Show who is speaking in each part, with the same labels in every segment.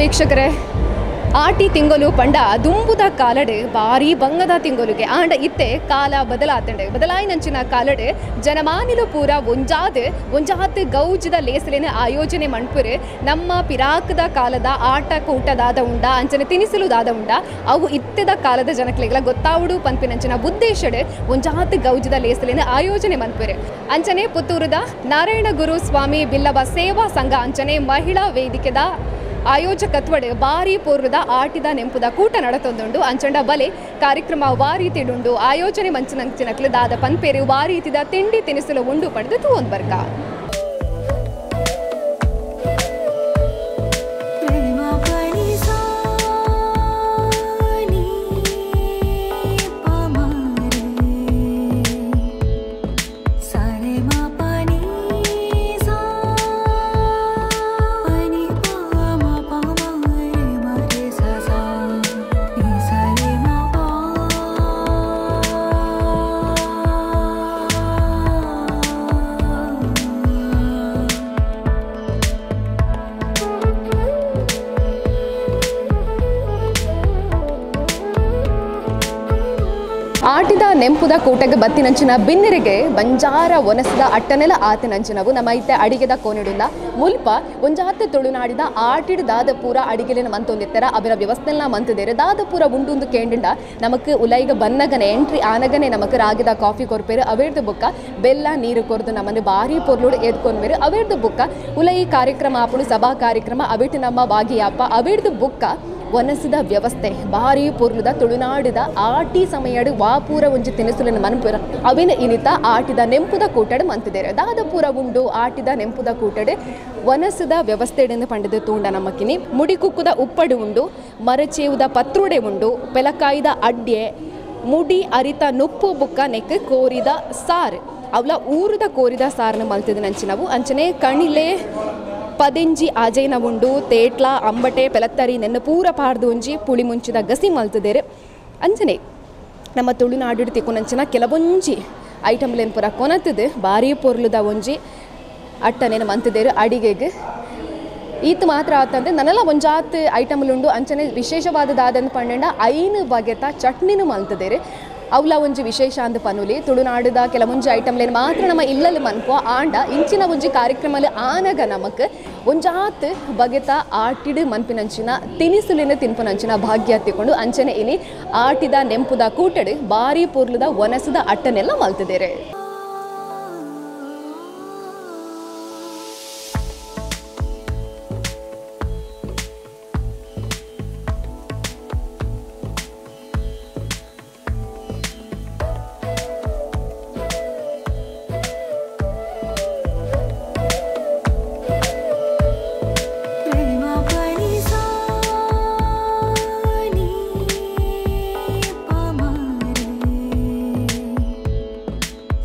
Speaker 1: ವೀಕ್ಷಕರೇ, ಆಟಿ ತಿಂಗಳು ಪಂಡ ದುಂಬುದ ಕಾಲಡೆ ಬಾರಿ ಬಂಗದ ತಿಂಗೊಲುಗೆ ಆಂಡ ಇತ್ತೆ ಕಾಲ ಬದಲಾತಂಡೆ ಬದಲಾಯಿನಂಚಿನ ಕಾಲಡೆ ಜನಮಾನಿಲು ಪೂರ ಒಂಜಾದ್ ಒಂಜಾತ್ ಗೌಜದ ಲೇಸಲೇನ ಆಯೋಜನೆ ಮಣ್ಪುರು ನಮ್ಮ ಪಿರಾಕದ ಕಾಲದ ಆಟ ಕೂಟದಾದ ಉಂಡ ಅಂಚನೆ ತಿನಿಸಲು ದಾದ ಉಂಡ ಅವು ಇತ್ತೆದ ಕಾಲದ ಜನಕ್ಲೆಗ್ಲ ಗೊತ್ತಾವುಡು ಪನ್ಪಿನಂಚಿನ ಉದ್ದೇಶಡ್ ಒಂಜಾತ್ ಗೌಜದ ಲೇಸಲೇನ ಆಯೋಜನೆ ಮನ್ಪುರು. ಅಂಚನೆ ಪುತ್ತೂರುದ ನಾರಾಯಣ ಗುರು ಸ್ವಾಮಿ ಬಿಲ್ಲವ ಸೇವಾ ಸಂಘ ಅಂಚನೆ ಮಹಿಳಾ ವೇದಿಕೆದ ಆಯೋಜಕತ್ವಡ್ ಬಾರಿ ಪೂರ್ವದ ಆಟಿದ ನೆಂಪುದ ಕೂಟ ನಡತೊಂದುಂಡು. ಅಂಚಂಡ ಬಲೆ ಕಾರ್ಯಕ್ರಮ ವಾರೀತಿಡುಂಡು ಆಯೋಜನೆ ಮಂಚಿನಂಚಿನಕ್ಲು ದಾದ ಪನ್ಪೇರು ವಾರೀತಿದ ತಿಂಡಿ ತಿನಿಸಲು ಉಂಡು ಪಡೆದು ತೂವೊಂದು ಬರ್ಕ. ಆಟಿದ ನೆಂಪುದ ಕೂಟಕ್ಕೆ ಬತ್ತಿನಂಚಿನ ಬಿನ್ನಿರಿಗೆ ಬಂಜಾರ ಒನಸದ ಅಟ್ಟನೆಲ ಆತನಂಚಿನವು ನಮ್ಮ ಇತ್ತೆ ಅಡಿಗೆದ ಕೋನಿಡುಲ್ಲ ಮುಲ್ಪ ಒಂಜಾತ ತುಳುನಾಡಿದ ಆಟಿಡು ದಾದಪೂರ ಅಡಿಗೆಲಿನ ಮಂತೊಂದಿತ್ತರ ಅವರ ವ್ಯವಸ್ಥೆಲ್ಲ ಮಂತದೇರೆ ದಾದಪೂರ ಉಂಡುಂದು ಕೇಂಡಿಂಡ ನಮಕ್ ಉಲೈಗ ಬನ್ನಗನೆ ಎಂಟ್ರಿ ಆನಗನೆ ನಮಕ್ ರಾಗಿದ ಕಾಫಿ ಕೊರ್ಪೇರು ಅವೇರ್ದು ಬುಕ್ಕ ಬೆಲ್ಲ ನೀರು ಕೊರ್ದು ನಮ್ಮನ್ನು ಭಾರಿ ಪೊರ್ಲುಡು ಎದ್ಕೊನ್ಬೇರು ಅವೇರ್ದು ಬುಕ್ಕ ಉಲೈ ಕಾರ್ಯಕ್ರಮ ಆಪುಡು ಸಭಾ ಕಾರ್ಯಕ್ರಮ ಅವಿಟ್ಟು ನಮ್ಮ ಭಾಗಿಯಾಪ ಅವೇರ್ದು ಬುಕ್ಕ ಒನಸದ ವ್ಯವಸ್ಥೆ ಭಾರಿ ಪೊರ್ಲುದ ತುಳುನಾಡಿದ ಆಟಿ ಸಮಯಡು ವಾಪೂರ ಒಂಜಿ ತಿನಿಸುಲಿನ ಮನ್ಪುರ ಅವಿನ ಇನಿತ ಆಟಿದ ನೆಂಪುದ ಕೂಟಡು ಮಂತಿದ್ದೇರೆ ದಾದಪೂರ ಉಂಡು ಆಟಿದ ನೆಂಪುದ ಕೂಟಡು ವನಸದ ವ್ಯವಸ್ಥೆಡೆಂದು ಪಂಡದ ತೂಂಡ ನಮ್ಮಕ್ಕಿನಿ ಮುಡಿಕುಕ್ಕುದ ಉಪ್ಪಡು ಉಂಡು ಮರಚೇವುದ ಪತ್ರುಡೆ ಉಂಡು ಪೆಲಕಾಯಿದ ಅಡ್ಡೆ ಮುಡಿ ಅರಿತ ನುಪ್ಪು ಬುಕ್ಕ ನೆಕ್ ಕೋರಿದ ಸಾರು ಅವಲ ಊರುದ ಕೋರಿದ ಸಾರನ್ನು ಮಲ್ತಿದ ನಂಚಿನವು. ಅಂಚನೆ ಕಣಿಲೆ ಪದೆಂಜಿ ಆಜೈನ ಉಂಡು ತೇಟ್ಲ ಅಂಬಟೆ ಪೆಲತ್ತರಿ ನೆನ್ನ ಪೂರ ಪಾರ್ದು ಒಂಜಿ ಪುಳಿ ಮುಂಚಿದ ಗಸಿ ಮಲ್ತದೇರು. ಅಂಚನೆ ನಮ್ಮ ತುಳುನಾಡು ತಿಕ್ಕುನಂಚಿನ ಕೆಲವೊಂಜಿ ಐಟಮ್ಲೇನು ಪೂರ ಕೊನತದೆ ಭಾರಿ ಪೊರ್ಲುದ ಒಂಜಿ ಅಟ್ಟನೇನು ಮಂತದೇರು ಅಡಿಗೆಗೆ. ಈತ ಮಾತ್ರ ಆತಂದ್ರೆ ನನ್ನೆಲ್ಲ ಒಂಜಾತ್ ಐಟಮ್ಲುಂಡು. ಅಂಚನೆ ವಿಶೇಷವಾದ ದಾದಂದು ಪಂಡ 5 ಬಗೆತ ಚಟ್ನಿನೂ ಮಲ್ತದೇರು ಅವಲ ಒಂಜಿ ವಿಶೇಷ ಅಂದ ಪನುಲಿ. ತುಳುನಾಡುದ ಕೆಲವೊಂಜಿ ಐಟಮ್ಲೇನು ಮಾತ್ರ ನಮ್ಮ ಇಲ್ಲಲ್ಲಿ ಮನ್ಪೋ ಆಂಡ ಇಂಚಿನ ಒಂಜಿ ಕಾರ್ಯಕ್ರಮಲ್ಲಿ ಆನಗ ನಮಕ್ ಒಂಜಾತ್ ಬಗೆತ ಆಟಿಡು ಮನ್ಪಿನಂಚಿನ ತಿನಿಸುಲಿನ ತಿನ್ಪುನಂಚಿನ ಭಾಗ್ಯ ತಿಕೊಂಡು ಅಂಚನೆ ಇನಿ ಆಟಿದ ನೆಂಪುದ ಕೂಟಡು ಭಾರಿ ಪೊರ್ಲುದ ಒನಸದ ಅಟ್ಟನೆಲ್ಲ ಮಲ್ತಿದ್ದೇರೆ.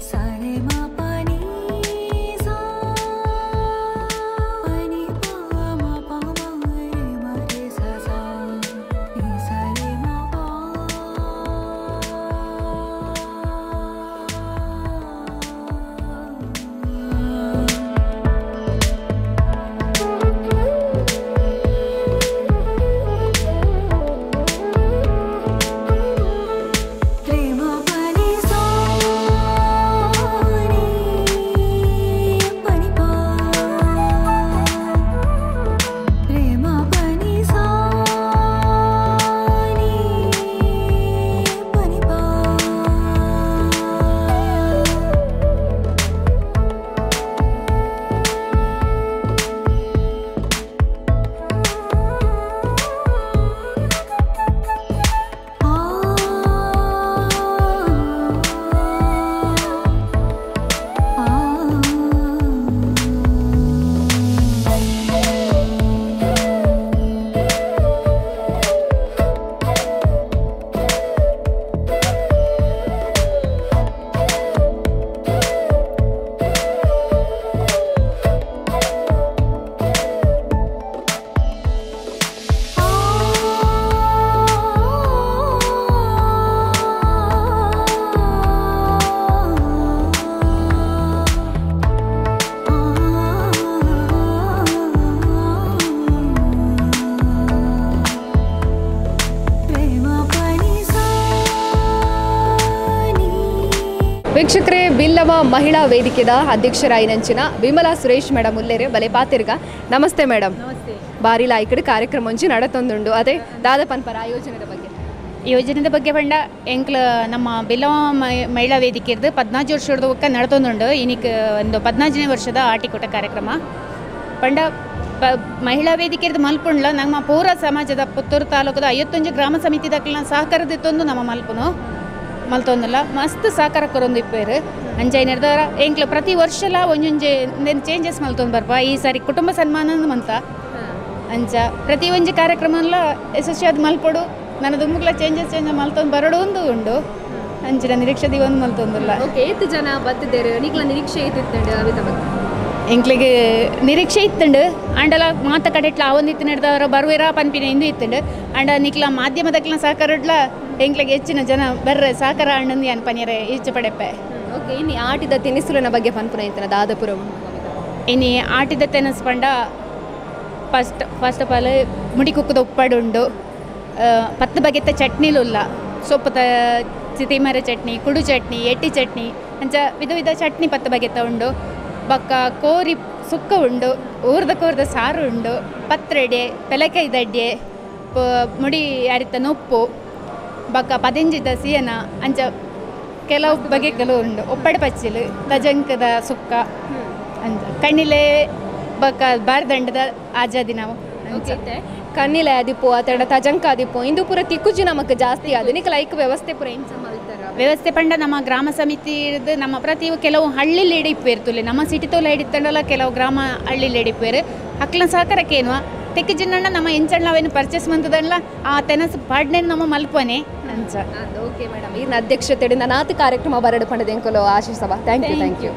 Speaker 2: ಸ
Speaker 1: ವೀಕ್ಷಕರೇ, ಬಿಲ್ಲವ ಮಹಿಳಾ ವೇದಿಕೆದ ಅಧ್ಯಕ್ಷರಾಯಿನಂಚಿನ ವಿಮಲಾ ಸುರೇಶ್ ಮೇಡಮ್ ಉಲ್ಲೇರು ಬಲೆ ಪಾತಿರ್ಗ. ನಮಸ್ತೆ ಮೇಡಮ್. ನಮಸ್ತೆ. ಬಾರಿ ಲಾಯ್ಕಡ್ ಕಾರ್ಯಕ್ರಮ ಒಂಜಿ ನಡತೊಂದುಂಡು, ಅದೇ ದಾದ ಪನ್ಪರ ಆಯೋಜನೆದ ಬಗ್ಗೆ?
Speaker 2: ಯೋಜನೆದ ಬಗ್ಗೆ ಪಂಡ ಎಂಕ್ಲ ನಮ್ಮ ಬಿಲ್ಲವ ಮಹಿಳಾ ವೇದಿಕೆರ್ದು 14 ವರ್ಷದ ಒಕ್ಕ ನಡತೊಂದುಂಡು. ಇನಿಕ್ ಒಂದು 14ನೇ ವರ್ಷದ ಆಟಿಕೂಟ ಕಾರ್ಯಕ್ರಮ ಪಂಡ ಮಹಿಳಾ ವೇದಿಕೆರ್ದು ಮಲ್ಪುಂಡ್ಲ ನಮ್ಮ ಪೂರ ಸಮಾಜದ ಪುತ್ತೂರು ತಾಲೂಕದ 51 ಗ್ರಾಮ ಸಮಿತಿ ದಾಖಲಿನ ಸಹಕಾರದಿತ್ತೊಂದು ನಮ್ಮ ಮಲ್ಪುನು ಮಲ್ತೊಂದಲ್ಲ ಮಸ್ತ್ ಸಹಕಾರ ಕೊರೊಂದು ಇಪ್ಪೇರು ಅಂಚೈನರ್ದವರ ಎಂಕ್ಲ ಪ್ರತಿ ವರ್ಷಲ ಒಂಜೊಂಜೆ ಚೇಂಜಸ್ ಮಲ್ತೊಂದು ಬರ್ಪ. ಈ ಸಾರಿ ಕುಟುಂಬ ಸನ್ಮಾನ ಮಂತ ಅಂಚ ಪ್ರತಿ ಒಂಜಿ ಕಾರ್ಯಕ್ರಮಲ ಯಶಸ್ವಿಯಾದ ಮಲ್ಪೊಡು ನನ್ನ ದುಮ್ಮುಗ್ಲ ಚೇಂಜಸ್ ಚೇಂಜ್ ಮಲ್ತೊಂದು ಬರೋಡು ಒಂದು ಉಂಡು ಅಂಚಿನ ನಿರೀಕ್ಷೆ ದಿವೊಂದು ಮಲ್ತೊಂದುಲ್ಲ.
Speaker 1: ಓಕೆ, ಏತ್ ಜನ ಬತ್ತಿದ್ದೇರು, ನಿಕ್ಲ ನಿರೀಕ್ಷೆ ಏತಿತ್ತುಂಡು ಅವಿತ ಬಗ್ಗೆ?
Speaker 2: ಎಂಕ್ಲಿಗೆ ನಿರೀಕ್ಷೆ ಇತ್ತುಂಡು ಆಂಡಲ ಮಾತ ಕಡೆಟ್ಲ ಆವೊಂದಿತ್ತು ನಡೆದವರ ಬರುವೆರ ಪನ್ಪಿನ ಇಂದು ಇತ್ತುಂಡು ಆಂಡ ನಿಕ್ಲ ಮಾಧ್ಯಮದಕ್ಲ ಸಹಕಾರಡ್ಲ ಎಂಕ್ಲಿಗೆ ಹೆಚ್ಚಿನ ಜನ ಬರ್ರೆ ಸಹಕಾರ ಅಣ್ಣಂದು ಯಾನ್ ಪನಿಯರೆ ಇಚ್ಛೆ ಪಡೆಪೆ.
Speaker 1: ಓಕೆ, ಇನ್ನು ಆಟಿದ ತಿನಿಸುಲನ ಬಗ್ಗೆ ಪನ್ಪುನ ಇತ್ತನ ದಾದಪುರ?
Speaker 2: ಇನ್ನು ಆಟಿದ ತೆನಸು ಪಂಡ ಫಸ್ಟ್ ಆಫ್ ಆಲ್ ಮುಡಿ ಕುಕ್ಕದ ಉಪ್ಪಾಡುಂಡು, 10 ಬಗೆತ ಚಟ್ನಿಲುಲ್ಲ, ಸೊಪ್ಪುದ ತಿಮರೆ ಚಟ್ನಿ, ಕುಡು ಚಟ್ನಿ, ಎಟ್ಟಿ ಚಟ್ನಿ ಅಂಚ ವಿಧ ವಿಧ ಚಟ್ನಿ 10 ಬಗೆತ ಉಂಡು. ಬಕ್ಕ ಕೋರಿ ಸುಕ್ಕ ಉಂಡು, ಊರ್ದ ಕೋರ್ದ ಸಾರು ಉಂಡು, ಪತ್ರೊಡೆ, ಪೆಲಕಾಯಿ ದಡ್ಡೆ, ಮುಡಿ ಅರಿತ ನೊಪ್ಪು, ಬಕ್ಕ ಪದಿಂಜಿದ ಸಿಯನ ಅಂಚ ಕೆಲವು ಬಗೆಗಳು ಉಂಡು. ಒಪ್ಪಡೆ ಪಚ್ಚಿಲು, ತಜಂಕದ ಸುಕ್ಕ ಅಂಚ ಕಣ್ಣಿಲೆ ಬಕ್ಕ ಬಾರ್ದಂಡದ ಆಜಾದಿ ನಾವು
Speaker 1: ಕಣ್ಣಿಲೆ ಆದಿಪ್ಪು ಆತಡ ತಜಂಕ ಆದಿಪ್ಪು ಇಂದು ಪೂರ ತಿಕ್ಕುಜಿ ನಮಕ್ ಜಾಸ್ತಿ ಅದು ನಿಕ್ ಲೈಕ್ ವ್ಯವಸ್ಥೆ ಪೂರ ಎಂಚ ಮಲ್ತಾರ?
Speaker 2: ವ್ಯವಸ್ಥೆ ಪಂಡ ನಮ್ಮ ಗ್ರಾಮ ಸಮಿತಿ ನಮ್ಮ ಪ್ರತಿ ಕೆಲವು ಹಳ್ಳಿಲಿ ಹಿಡಿಪೇರ್ತುಲೆ ನಮ್ಮ ಸಿಟಿ ತೋಲ ಹಿಡಿತಂಡಲ್ಲ ಕೆಲವು ಗ್ರಾಮ ಹಳ್ಳಿಲಿ ಹಿಡಿಪೇರು ಅಕ್ಲ ಸಹಕಾರಕ್ಕೇನುವ ತೆಕ್ಕಿಜಿನ್ನ ನಮ್ಮ ಎಂಚಣ್ಣ ಅವೇನು ಪರ್ಚೇಸ್ ಮಂತದಲ್ಲ ಆ ತೆನಸು ಪಾಡ್ನೆ ನಮ್ಮ ಮಲ್ಪನೆ ಅಂಚ.
Speaker 1: ಓಕೆ ಮೇಡಮ್, ಈರ್ನ ಅಧ್ಯಕ್ಷತೆ ನಾತು ಕಾರ್ಯಕ್ರಮ ಬರಡು ಪಂಡದ ಎಂಕುಲು ಆಶಿಸವ. Thank you. Thank you.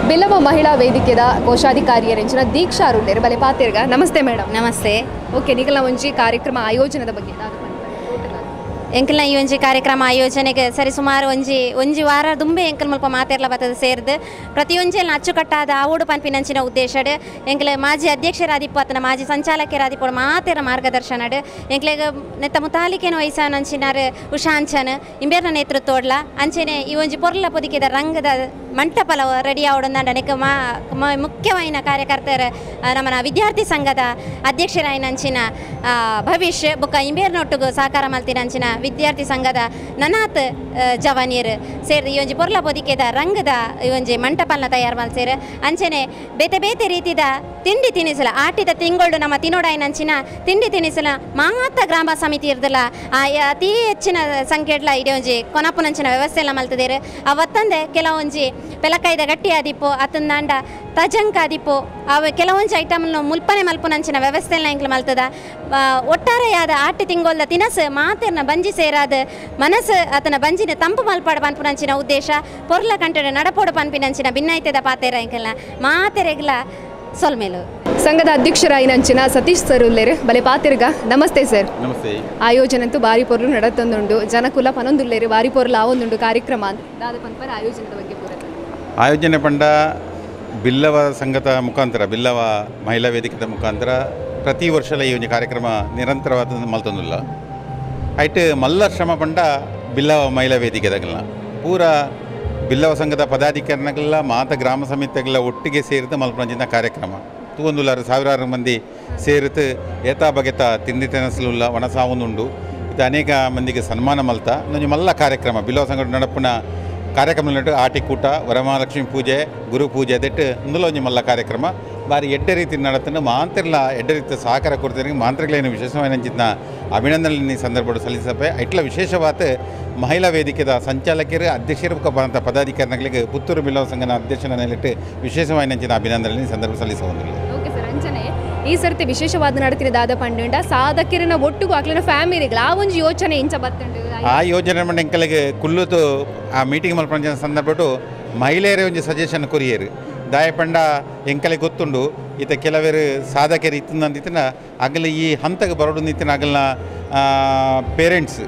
Speaker 1: Billava ಮಹಿಳಾ ವೇದಿಕೆದ ಕೋಶಾಧಿಕಾರಿಯರೆಂಚಿನ ದೀಕ್ಷಾ ಅರುಳೇರು ಬಲೆ ಪಾತಿರ್ಗ. ನಮಸ್ತೆ ಮೇಡಮ್.
Speaker 3: ನಮಸ್ತೆ.
Speaker 1: ಓಕೆ, ನಿಗಲ ಒಂಜಿ ಕಾರ್ಯಕ್ರಮ ಆಯೋಜನದ ಬಗ್ಗೆ?
Speaker 3: ಎಂಕಲ್ನ ಈ ಒಂಜಿ ಕಾರ್ಯಕ್ರಮ ಆಯೋಜನೆಗೆ ಸರಿ ಸುಮಾರು ಒಂಜಿ ಒಂಜಿ ವಾರ ದುಂಬೆ ಎಂಕಲ್ ಮುಲ್ಪ ಮಾತೆರ್ಲ ಬತ್ತದ ಸೇರ್ದು ಪ್ರತಿಯೊಂಜೆಲ್ನ ಅಚ್ಚುಕಟ್ಟಾದ ಆವೋಡು ಪನ್ಪಿನಂಚಿನ ಉದ್ದೇಶಡ್ ಎಂಕಲೆ ಮಾಜಿ ಅಧ್ಯಕ್ಷರಾದಿಪ್ಪು ಅತನ ಮಾಜಿ ಸಂಚಾಲಕರಾದಿಪ್ಪು ಮಾತೆರ ಮಾರ್ಗದರ್ಶನಡ್ ಎಂಕ್ಲೆಗ್ ನೆತ್ತ ಮುತಾಲಿಕೆನ ವಹಿಸಾನಂಚಿನಾರ್ ಉಷಾಂಚನ್ ಇಂಬೇರ್ನ ನೇತೃತ್ವಡ್ಲ ಅಂಚೆನೆ ಈ ಒಂಜಿ ಪೊರ್ಲ ಪೊದಿಕೆದ ರಂಗದ ಮಂಟಪಲ ರೆಡಿ ಆವಡೊಂದಾಂಡ ನೆಕ್ ಮುಖ್ಯವಾಯಿನ ಕಾರ್ಯಕರ್ತರ ನಮ್ಮನ ವಿದ್ಯಾರ್ಥಿ ಸಂಘದ ಅಧ್ಯಕ್ಷರಾಯಿನಂಚಿನ ಭವಿಷ್ಯ ಬೊಕ್ಕ ಇಂಬೇರ್ನೊಟ್ಟುಗು ಸಹಕಾರ ಮಲ್ತಿನಂಚಿನ ವಿದ್ಯಾರ್ಥಿ ಸಂಘದ ನನಾತ್ ಜವಾನಿಯರು ಸೇರಿ ಈ ಒಂಜಿ ಪೊರ್ಲ ಪೊದಿಕೆದ ರಂಗದ ಈ ಒಂಜಿ ಮಂಟಪಲ್ನ ತಯಾರು ಮಲ್ಸೇರು ಅಂಚೆನೆ ಬೇತೆ ಬೇತೆ ರೀತಿದ ತಿಂಡಿ ತಿನಿಸಲ ಆಟಿದ ತಿಂಗಳು ನಮ್ಮ ತಿನ್ನೋಡಾಯಿನಂಚಿನ ತಿಂಡಿ ತಿನಿಸಲ ಮಾತ ಗ್ರಾಮ ಸಮಿತಿ ಇರ್ದಲ್ಲ ಅತಿ ಹೆಚ್ಚಿನ ಸಂಖ್ಯೆಡ್ಲ ಇಡೀ ಒಂಜಿ ಕೊನಪುನಂಚಿನ ವ್ಯವಸ್ಥೆ ಎಲ್ಲ ಮಲ್ತದೇರು. ಅವತ್ತಂದೆ ಕೆಲವೊಂಜಿ ಪೆಲಕಾಯ್ದ ಗಟ್ಟಿ ಆದಿಪ್ಪು ಅತಂದಾಂಡ ತಜಂಕ ಆದಿಪ್ಪು ಅವ ಕೆಲವೊಂಜಿ ಐಟಮ್ನ ಮುಲ್ಪನೆ ಮಲ್ಪುನಂಚಿನ ವ್ಯವಸ್ಥೆ ಎಲ್ಲ ಎಂಕ್ಲು ಮಲ್ತದ. ಒಟ್ಟಾರೆಯಾದ ಆಟಿ ತಿಂಗೊಲ್ದ ತಿನಸು ಮಾತೆರ್ನ ಬಂಜಿ ಸೇರಾದ ಮನಸ್ಸು ಆತನ ಬಂಜಿನ ತಂಪು ಮಲ್ಪಾಡ ಪನ್ಪುನಂಚಿನ ಉದ್ದೇಶ ಪೊರ್ಲ ಕಂಟೆಡ ನಡಪೋಡು ಪನ್ಪಿನಂಚಿನ ಭಿನ್ನೈತೆದ ಪಾತೆರ ಎಂಕಲ್ನ ಮಾತೆರೆಗ್ಲ ಸೊಲ್ಮೇಲು.
Speaker 1: ಸಂಘದ ಅಧ್ಯಕ್ಷರಾಯಿನಂಚಿನ ಸತೀಶ್ ಸರ್ ಉಲ್ಲೇರು ಬಲೆ ಪಾತಿರ್ಗ. ನಮಸ್ತೆ ಸರ್.
Speaker 4: ನಮಸ್ತೆ.
Speaker 1: ಆಯೋಜನೆ ಅಂತೂ ಬಾರಿ ಪೊರ್ಲು ನಡತೊಂದುಂಡು, ಜನಕುಲ ಪನೊಂದುಲ್ಲೇರು ಬಾರಿ ಪೊರ್ಲು ಆವೊಂದುಂಡು ಕಾರ್ಯಕ್ರಮ ದಾದ ಪನ್ಪರ ಆಯೋಜನದ ಬಗ್ಗೆ ಪೂರ?
Speaker 4: ಆಯೋಜನೆ ಪಂಡ ಬಿಲ್ಲವ ಸಂಘದ ಮುಖಾಂತರ ಬಿಲ್ಲವ ಮಹಿಳಾ ವೇದಿಕೆದ ಮುಖಾಂತರ ಪ್ರತಿ ವರ್ಷಲ ಈ ಒಂದು ಕಾರ್ಯಕ್ರಮ ನಿರಂತರವಾದ ಮಲ್ತೊಂದುಲ್ಲ. ಐಟ್ ಮಲ್ಲ ಶ್ರಮ ಪಂಡ ಬಿಲ್ಲವ ಮಹಿಳಾ ವೇದಿಕೆದಾಗಲ್ಲ ಪೂರ ಬಿಲ್ಲವ ಸಂಘದ ಪದಾಧಿಕಾರಿಗಳೆಲ್ಲ ಮಾತ ಗ್ರಾಮ ಸಮಿತಿಗಳೆಲ್ಲ ಒಟ್ಟಿಗೆ ಸೇರಿದ ಮಲ್ಪನಂಚಿನ ಕಾರ್ಯಕ್ರಮ ತೂವೊಂದುಲ್ಲಾರು ಸಾವಿರಾರು ಮಂದಿ ಸೇರಿತು ಏತಾ ಬಗೆತ ತಿಂಡಿ ತಿನಸಲುಲ್ಲ ವನಸಾವೊಂದುಂಡು. ಇದು ಅನೇಕ ಮಂದಿಗೆ ಸನ್ಮಾನ ಮಲ್ತ ಒಂಜಿ ಮಲ್ಲ ಕಾರ್ಯಕ್ರಮ ಬಿಲ್ಲವ ಸಂಘ ನಡಪುನ ಕಾರ್ಯಕ್ರಮ ಆಟಿಕೂಟ ವರಮಹಾಲಕ್ಷ್ಮಿ ಪೂಜೆ ಗುರು ಪೂಜೆ ಅದೆಟ್ಟು ಇಂದುಲ ಒಂಜಿ ಮಲ್ಲ ಕಾರ್ಯಕ್ರಮ ಬಾರಿ ಎಡ್ಡೆ ರೀತಿ ನಡತನ ಮಾಂತ್ರಿಲ ಎಡ್ಡೆ ರೀತಿಯ ಸಹಕಾರ ಕೊಡ್ತಾರೆ ಮಾಂತ್ರಿಗಳೇನು ವಿಶೇಷವಾದ ಅಭಿನಂದನೆ ಸಂದರ್ಭ ಸಲ್ಲಿಸಪೆ. ಇಟ್ಲ ವಿಶೇಷವಾದ ಮಹಿಳಾ ವೇದಿಕೆದ ಸಂಚಾಲಕರು ಅಧ್ಯಕ್ಷರು ಬರಂತ ಪದಾಧಿಕಾರಿಗಳಿಗೆ ಪುತ್ತೂರು ಬಿಲ್ಲವ ಸಂಘದ ಅಧ್ಯಕ್ಷನ ನೆಲೆಟ್ಟು ವಿಶೇಷವಾದ ಅಭಿನಂದನೆ ಸಂದರ್ಭ ಸಲ್ಲಿಸಬಹುದು.
Speaker 1: ಓಕೆ ಸರ್, ಅಂಚನೆ ಈ ಸರ್ತಿ ವಿಶೇಷವಾದ ನಡತಿನ ದಾದ ಪಂಡುಂಡ ಸಾಧಕರನ್ನ ಒಟ್ಟಿಗೂ ಆಕ್ಲಿನ ಫ್ಯಾಮಿಲಿಗಳ ಆ ಒಂಜಿ ಯೋಚನೆ ಇಂಚ ಬತ್ತುಂಡು?
Speaker 4: ಆ ಯೋಜನೆ ಮಂಡ ಎಂಕಲಿಗೆ ಕುಲ್ಲುತು ಆ ಮೀಟಿಂಗ್ ಮಲ್ಪಂಚಿನ ಸಂದರ್ಭಟ್ಟು ಮಹಿಳೆಯರೇ ಒಂಜಿ ಸಜೆಷನ್ ಕೊರಿಯರು ದಾಯಪಂಡ ಎಂಕಲೆ ಗೊತ್ತುಂಡು ಈತ ಕೆಲವರು ಸಾಧಕರು ಇತ್ತಿನ ಅಗಲ ಈ ಹಂತಕ್ಕೆ ಬರೋಡು ನಿತ್ತಿನ ಅಗಲ್ನ ಪೇರೆಂಟ್ಸ್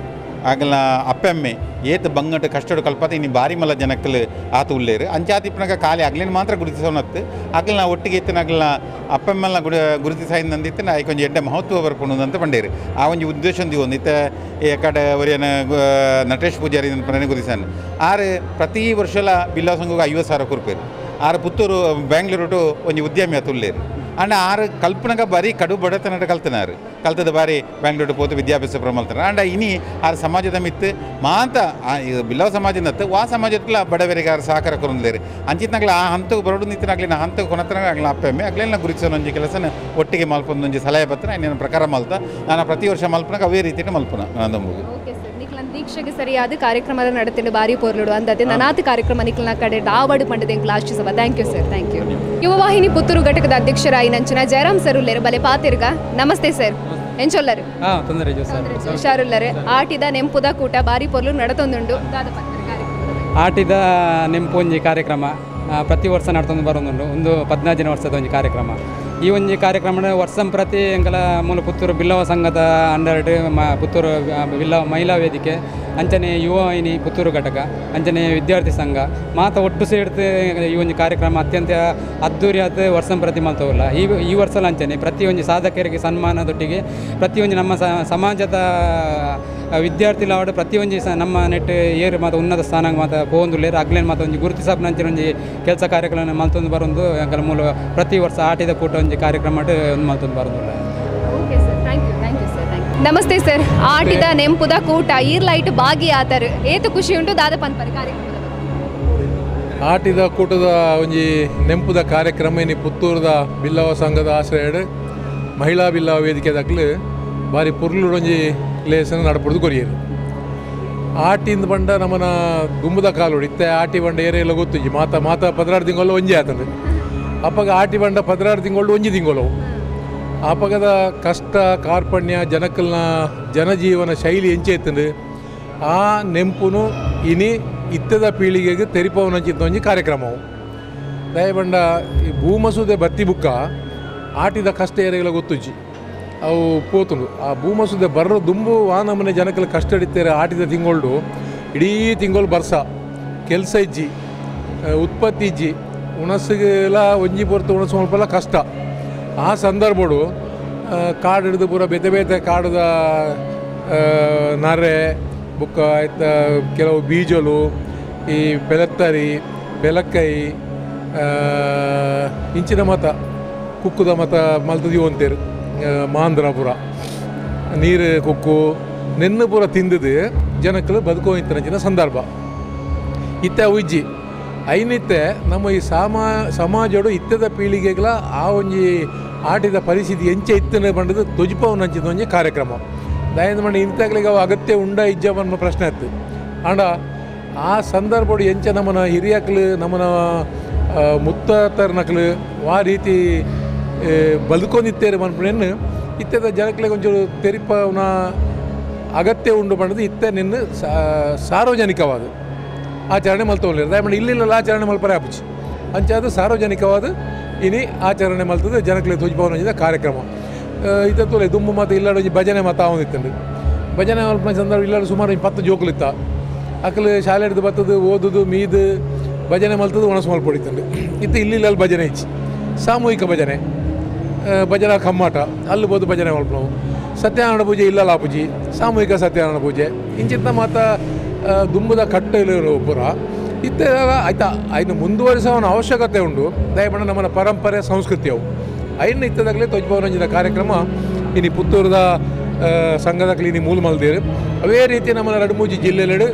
Speaker 4: ಆಗಲ ಅಪ್ಪೆಮ್ಮೆ ಏತ್ ಬಂಗಟ ಕಷ್ಟಡು ಕಲ್ಪತೆ ಇನ್ನು ಬಾರಿ ಮಲ್ಲ ಜನಕ್ಕಲು ಆತ ಉಲ್ಲೇರು ಅಂಚಾತಿಪ್ಪನಾಗ ಖಾಲಿ ಅಗ್ಲಿನ ಮಾತ್ರ ಗುರುತಿಸೋನತ್ತು ಅಗ್ಲನ ಒಟ್ಟಿಗೆ ಎತ್ತಿನ ಅಗ್ಲನ ಅಪ್ಪೆಮ್ಮೆಲ್ಲ ಗುರುತಿಸಾಯಿಂದಂದಿತ್ತು ಐಕೊಂಜಿ ಎಡ್ಡೆ ಮಹತ್ವ ಬರ್ಕೊಂಡು ಅಂತ ಪಂಡೇರು ಆ ಒಂಜಿ ಉದ್ದೇಶ ಒಂದು ಇತ್ತೆ ಕಡೆ ಒರಿಯನ ನಟೇಶ್ ಪೂಜಾರಿ ಪಂಡನೆ ಗುರುತಿಸಾನ ಆರು ಪ್ರತಿ ವರ್ಷಲ ಬಿಲ್ಲವ ಸಂಘಕ್ಕೆ 50,000 ಕೊರ್ಪೇರು ಆರು ಪುತ್ತೂರು ಬೆಂಗಳೂರು ಒಂಜಿ ಉದ್ಯಮಿ ಆತ ಉಲ್ಲೇರು ಅಂಡ ಆರು ಕಲ್ಪನಗ ಬಾರಿ ಕಡು ಬಡತನಟ ಕಲ್ತನಾರು ಕಲ್ತದ ಬಾರಿ ಬೆಂಗಳೂರು ಪೋತು ವಿದ್ಯಾಭ್ಯಾಸ ಪ್ರಮಲ್ತಾರ ಅಂಡ ಇನಿ ಆರು ಸಮಾಜದ ಮಿತ್ತು ಮಾತ ಬಿಲ್ಲವ ಸಮಾಜದತ್ತು ವಾ ಸಮಾಜದ ಬಡವರಿಗೆ ಆರು ಸಹಕಾರ ಕೊರೊಂದ್ಲೇರು ಅಂಚಿತ್ನಾಗ್ಲ ಆ ಹಂತಕ್ಕೆ ಬರೋಡು ನಿಂತಿನಾಗ್ಲಿ ನಾ ಹಂತಕ್ಕೆ ಕೊನತನಾಗ ಆಗ್ಲ ಅಪ್ಪೆಮ್ಮೆ ಅಗ್ಲೆಲ್ಲ ಗುರುತಿಸೋಣ ಒಂಜಿ ಕೆಲಸನ ಒಟ್ಟಿಗೆ ಮಲ್ಪೊಂದು ಒಂಜಿ ಸಲಹೆ ಪತ್ರ ಇನ್ನೇನು ಪ್ರಕಾರ ಮಲ್ತ ನಾನು ಪ್ರತಿ ವರ್ಷ ಮಲ್ಪನಾಗ ಅವೇ ರೀತಿಯ ಮಲ್ಪನ ನಾನು.
Speaker 1: ಓಕೆ ಸರ್, ನಿಕ್ಲನ್ ದೀಕ್ಷೆಗೆ ಸರಿಯಾದ ಕಾರ್ಯಕ್ರಮ ನಡತಿಂಡು ಬಾರಿ ಪೋರ್ಲುಡು ಅಂದತೆ ನನಾತ್ ಕಾರ್ಯಕ್ರಮ ನಿಕ್ಲನ ಕಡೆ ಡಾವಡು ಪಂಡದೆ ಎಂಕ್ಲ ಆಶಿಸವ. Thank you sir, thank you. Yuvavahini Puttur ಘಟಕದ ಅಧ್ಯಕ್ಷರಾಯಿ ನಂಚಿನ ಜಯರಾಮ್ ಸರ್ ಉಲ್ಲೇರು ಬಲೆ ಪಾತಿರ್ಗ. ನಮಸ್ತೆ ಸರ್, ಎಂಚೊಲ್ಲರು? ಹುಷಾರುಲ್ಲರು. ಆಟಿದ ನೆಂಪುದ ಕೂಟ ಬಾರಿ ಪೊರ್ಲು ನಡತೊಂದುಂಡು.
Speaker 5: ಆಟಿದ ನೆಂಪು ಒಂಜಿ ಕಾರ್ಯಕ್ರಮ ಪ್ರತಿ ವರ್ಷ ನಡ್ತೊಂದು ಬರೋದುಂಡು. ಒಂದು 14ನೇ ವರ್ಷದ ಒಂಜಿ ಕಾರ್ಯಕ್ರಮ. ಈ ಒಂಜಿ ಕಾರ್ಯಕ್ರಮ ವರ್ಷ ಪ್ರತಿ ಎಂಕಲ ಮೂಲ ಪುತ್ತೂರು ಬಿಲ್ಲವ ಸಂಘದ ಅಂಡರ್ ಪುತ್ತೂರು ಬಿಲ್ಲವ ಮಹಿಳಾ ವೇದಿಕೆ ಅಂಚನೆ ಯುವವಾಹಿನಿ ಪುತ್ತೂರು ಘಟಕ ಅಂಚನೆ ವಿದ್ಯಾರ್ಥಿ ಸಂಘ ಮಾತ ಒಟ್ಟು ಸೇರ್ತು ಈ ಒಂದು ಕಾರ್ಯಕ್ರಮ ಅತ್ಯಂತ ಅದ್ದೂರಿಯಾದ ವರ್ಷ ಪ್ರತಿ ಮಲ್ತವಲ್ಲ. ಈ ವರ್ಷಲ ಅಂಚನೆ ಪ್ರತಿಯೊಂದು ಸಾಧಕರಿಗೆ ಸನ್ಮಾನದೊಟ್ಟಿಗೆ ಪ್ರತಿಯೊಂದು ನಮ್ಮ ಸಮಾಜದ ವಿದ್ಯಾರ್ಥಿಲಾವಡು ಪ್ರತಿಯೊಂದು ನಮ್ಮ ನೆಟ್ ಏರು ಮಾತ ಉನ್ನತ ಸ್ಥಾನ ಮಾತ ಪೋಂದುಲ್ಲೇರು ಅಗ್ಲೇನು ಮಾತ ಒಂಜಿ ಗುರುತಿಸಾಪನ ಅಂಚಿನ ಒಂಜಿ ಕೆಲಸ ಕಾರ್ಯಕ್ರಮ ಮಲ್ತೊಂದು ಬರೊಂದು ಎಂಕಲ ಮೂಲ ಪ್ರತಿ ವರ್ಷ ಆಟಿದ ಕೂಟ ಒಂಜಿ ಕಾರ್ಯಕ್ರಮ ಒಂದು ಮಲ್ತೊಂದು ಬರೋದಿಲ್ಲ.
Speaker 1: Okay sir, thank you, thank you sir, thank you. Namaste sir, ಆಟಿದ ನೆಂಪುದ ಕೂಟ ಈರ್ಲೈಟ್ ಬಾಗಿ ಆತರು ಏತು ಖುಷಿ ಉಂಟು ದಾದ ಪನ್ಪರ್ ಕಾರ್ಯಕ್ರಮದ
Speaker 6: ಆಟಿದ ಕೂಟದ ಒಂಜಿ ನೆಂಪುದ ಕಾರ್ಯಕ್ರಮ ಇನಿ ಪುತ್ತೂರದ ಬಿಲ್ಲವ ಸಂಘದ ಆಶ್ರಯಡು ಮಹಿಳಾ ಬಿಲ್ಲವ ವೇದಿಕೆ ದಕ್ಲು ಬಾರಿ ಪುರ್ಲುಡೊಂಜಿ ಲೇಸನ ನಡಪುಡ್ದು ಕೊರಿಯರು. ಆಟಿಂದ ಬಂಡ ನಮ್ಮನ ಗುಂಬದ ಕಾಲುಡು ಇತ್ತೆ ಆಟಿ ಬಂಡ ಏರೆಲ್ಲ ಗೊತ್ತುಜಿ ಮಾತ ಮಾತ 16 ತಿಂಗಳು ಒಂಜಿ ಆತಂದು ಅಪ್ಪಗ ಆಟಿ ಬಂಡ 16 ತಿಂಗಳು ಒಂಜಿ ತಿಂಗಳು ಆಪಗದ ಕಷ್ಟ ಕಾರ್ಪಣ್ಯ ಜನಕಲ್ನ ಜನಜೀವನ ಶೈಲಿ ಎಂಚೆ ಇತ್ತಂದು ಆ ನೆಂಪುನು ಇನಿ ಇತ್ತದ ಪೀಳಿಗೆಗೆ ತೆರಿಪವನಂಚಿತ್ತ ಒಂಜಿ ಕಾರ್ಯಕ್ರಮವು. ದಯಬಂಡ ಈ ಭೂಮಸೂದೆ ಬತ್ತಿ ಬುಕ್ಕ ಆಟಿದ ಕಷ್ಟ ಏರೆಗಳ ಗೊತ್ತುಜ್ಜಿ ಅವು ಪೋತುಂಡು. ಆ ಭೂಮಸೂದೆ ಬರ್ರೋ ದುಂಬು ಆ ನಮೂನೆ ಜನಕಲ್ ಕಷ್ಟ ಹಿಡಿತಾರೆ. ಆಟಿದ ತಿಂಗಳು ಇಡೀ ತಿಂಗಳು ಬರ್ಸ ಕೆಲಸ ಇಜ್ಜಿ ಉತ್ಪತ್ತಿ ಇಜ್ಜಿ ಉಣಸಿಗೆಲ್ಲ ಒಂಜಿ ಪೊರ್ತು ಉಣಸು ಮಲ್ಪಲ್ಲ ಕಷ್ಟ. ಆ ಸಂದರ್ಭಡು ಕಾಡು ಹಿಡಿದು ಪೂರ ಬೇತೆ ಬೇತೆ ಕಾಡುದ ನರೆ ಬುಕ್ಕ ಆಯ್ತ ಕೆಲವು ಬೀಜಲು ಈ ಪೆಲತ್ತರಿ ಬೆಲಕ್ಕೈ ಇಂಚಿನ ಮತ ಕುಕ್ಕುದ ಮತ ಮಲ್ತದಿ ಅಂತೇರು ಮಾಂದ್ರ ಪೂರ ನೀರು ಕುಕ್ಕು ನೆನ್ನು ಪೂರ ತಿಂದದು ಜನಕ್ಕಲು ಬದುಕೋ ಇಂತಿನ ಸಂದರ್ಭ ಇತ್ತೆ ಅವು ಇಜ್ಜಿ. ಐನಿತ್ತೆ ನಮ್ಮ ಈ ಸಮಾಜಡು ಇತ್ತದ ಪೀಳಿಗೆಗಳ ಆ ಒಂಜಿ ಆಟಿದ ಪರಿಸ್ಥಿತಿ ಎಂಚೆ ಇತ್ತನೆ ಬಂಡದು ತೊಜಿಪವನಂಚಿದ ಒಂಜಿ ಕಾರ್ಯಕ್ರಮ. ದಯಂದ ಮಂಡಿ ಇಂತಾಗ್ಲಿಗೆ ಅವು ಅಗತ್ಯ ಉಂಡ ಇಜ್ಜ ಅನ್ನೋ ಪ್ರಶ್ನೆ ಇತ್ತು. ಅಂಡ ಆ ಸಂದರ್ಭಡು ಎಂಚೆ ನಮ್ಮನ ಹಿರಿಯಕ್ಲು ನಮ್ಮನ ಮುತ್ತಾತರ್ನಕ್ಲು ಆ ರೀತಿ ಬದುಕೊಂಡಿತ್ತೇರು ಮನ್ಪುನೆನ್ನು ಇತ್ತದ ಜನಕ್ಲಿಗೆ ಒಂಚೂರು ತೆರಿಪವನ ಅಗತ್ಯ ಉಂಡು ಬಂಡದು ಇತ್ತೆ ನಿನ್ನ ಸಾರ್ವಜನಿಕವಾದ ಆಚರಣೆ ಮಲ್ತವಲ್ಲ. ದಯಮಾಡಿ ಇಲ್ಲಿಲ್ಲ ಆಚರಣೆ ಮಲ್ಪರೆ ಆಪುಜಿ ಅಂಚಾದ ಸಾರ್ವಜನಿಕವಾದ ಇನಿ ಆಚರಣೆ ಮಲ್ತದೆ ಜನಕ್ಲೆ ತೋಜಿಪವನ ಕಾರ್ಯಕ್ರಮ. ಇತ್ತ ದುಂಬು ಮಾತು ಇಲ್ಲಾಡು ಒಂಜಿ ಭಜನೆ ಮಾತ ಆವೊಂದಿತ್ತಂಡು. ಭಜನೆ ಮಲ್ಪನ ಸಂದರ್ಭ ಇಲ್ಲಾಡು ಸುಮಾರು ಒಂಜಿ 10 ಜೋಕುಲಿತ್ತ ಅಕ್ಲು ಶಾಲೆ ಹಿಡ್ದು ಬತ್ತದು ಓದುದು ಮೀದು ಭಜನೆ ಮಲ್ತದು ಒಣಸು ಮಲ್ಪೊಡಿತ್ತಂಡು. ಇತ್ತ ಇಲ್ಲಿ ಭಜನೆ ಇಚ್ಚಿ ಸಾಮೂಹಿಕ ಭಜನೆ ಭಜನಾ ಕಮ್ಮಾಟ ಅಲ್ಲಿ ಬೋದು ಭಜನೆ ಮಲ್ಪನವು. ಸತ್ಯನಾರಾಯಣ ಪೂಜೆ ಇಲ್ಲಲ್ಲ ಪೂಜೆ ಸಾಮೂಹಿಕ ಸತ್ಯನಾರಾಯಣ ಪೂಜೆ ಇಂಚಿತ್ತ ಮಾತ ದುಂಬುದ ಕಟ್ಟಲು ಪೂರ ಇತ್ತೆ ಆಯ್ತಾ ಐನು ಮುಂದುವರಿಸೋನ ಅವಶ್ಯಕತೆ ಉಂಟು. ದಯಮಾಡಿ ನಮ್ಮನ ಪರಂಪರೆ ಸಂಸ್ಕೃತಿ ಅವು ಐನು ಇತ್ತದಾಗಲೇ ತೊಜ್ಭವನಂಜಿನ ಕಾರ್ಯಕ್ರಮ ಇನಿ ಪುತ್ತೂರದ ಸಂಘದ ಕ್ಲೀನಿ ಮೂಲ ಮಲ್ದೇರು. ಅವೇ ರೀತಿ ನಮ್ಮನ ರಡುಮೂಜಿ ಜಿಲ್ಲೆಲೆಡು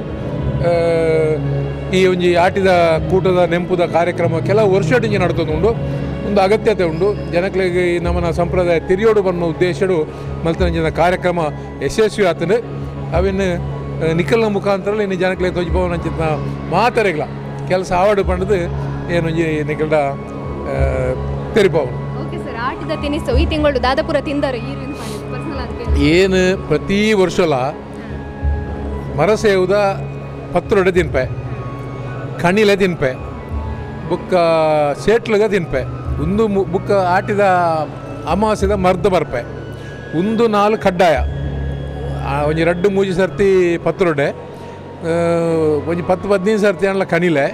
Speaker 6: ಈ ಒಂಜಿ ಆಟಿದ ಕೂಟದ ನೆಂಪುದ ಕಾರ್ಯಕ್ರಮ ಕೆಲವು ವರ್ಷಡಿಂಜಿ ನಡತದುಂಡು. ಒಂದು ಅಗತ್ಯತೆ ಉಂಟು ಜನಗಳಿಗೆ ನಮ್ಮನ ಸಂಪ್ರದಾಯ ತಿರಿಯೋಡು ಬನ್ನ ಉದ್ದೇಶಡು ಮಲ್ತನಂಜಿನ ಕಾರ್ಯಕ್ರಮ ಯಶಸ್ವಿ ಆತನು. ಅವಿನ್ನು ನಿಖಲ್ನ ಮುಖಾಂತರ ಇನ್ನು ಜನಕ್ಕೆ ತೊಜ್ಭವನಂಚಿನ ಮಾತರೆಗಳ ಕೆಲಸ ಆವಡು ಪಂಡದು ಏನೊಂಜಿ ನಿಖಲ್ಡ ತೆರಿಪವನು.
Speaker 1: ಓಕೆ ಸರ್, ಆಟಿದ ತಿನಿಸು ಈ ತಿಂಗಳು ದಾದಾಪುರ ತಿಂದರು
Speaker 6: ಏನು ಪ್ರತಿ ವರ್ಷಲ ಮರಸೇವುದ ಪತ್ರೊಡೆ ತಿನ್ಪೆ, ಕಣಿಲೆ ತಿನ್ಪೆ, ಬುಕ್ಕ ಸೇಟ್ಲಗ ತಿನ್ಪೆ, ಒಂದು ಬುಕ್ಕ ಆಟಿದ ಅಮಾವಾಸ್ಯದ ಮರ್ದ ಬರ್ಪೆ, ಒಂದು ನಾಲ್ಕು ಕಡ್ಡಾಯ ಒಂಜಿ ರಡ್ಡು ಮೂಜಿ ಸರ್ತಿ ಪತ್ರೊಡೆ ಒಂಜಿ 10 15 ಸರ್ತಿ ಅಣ್ಣ ಕನಿಲೆ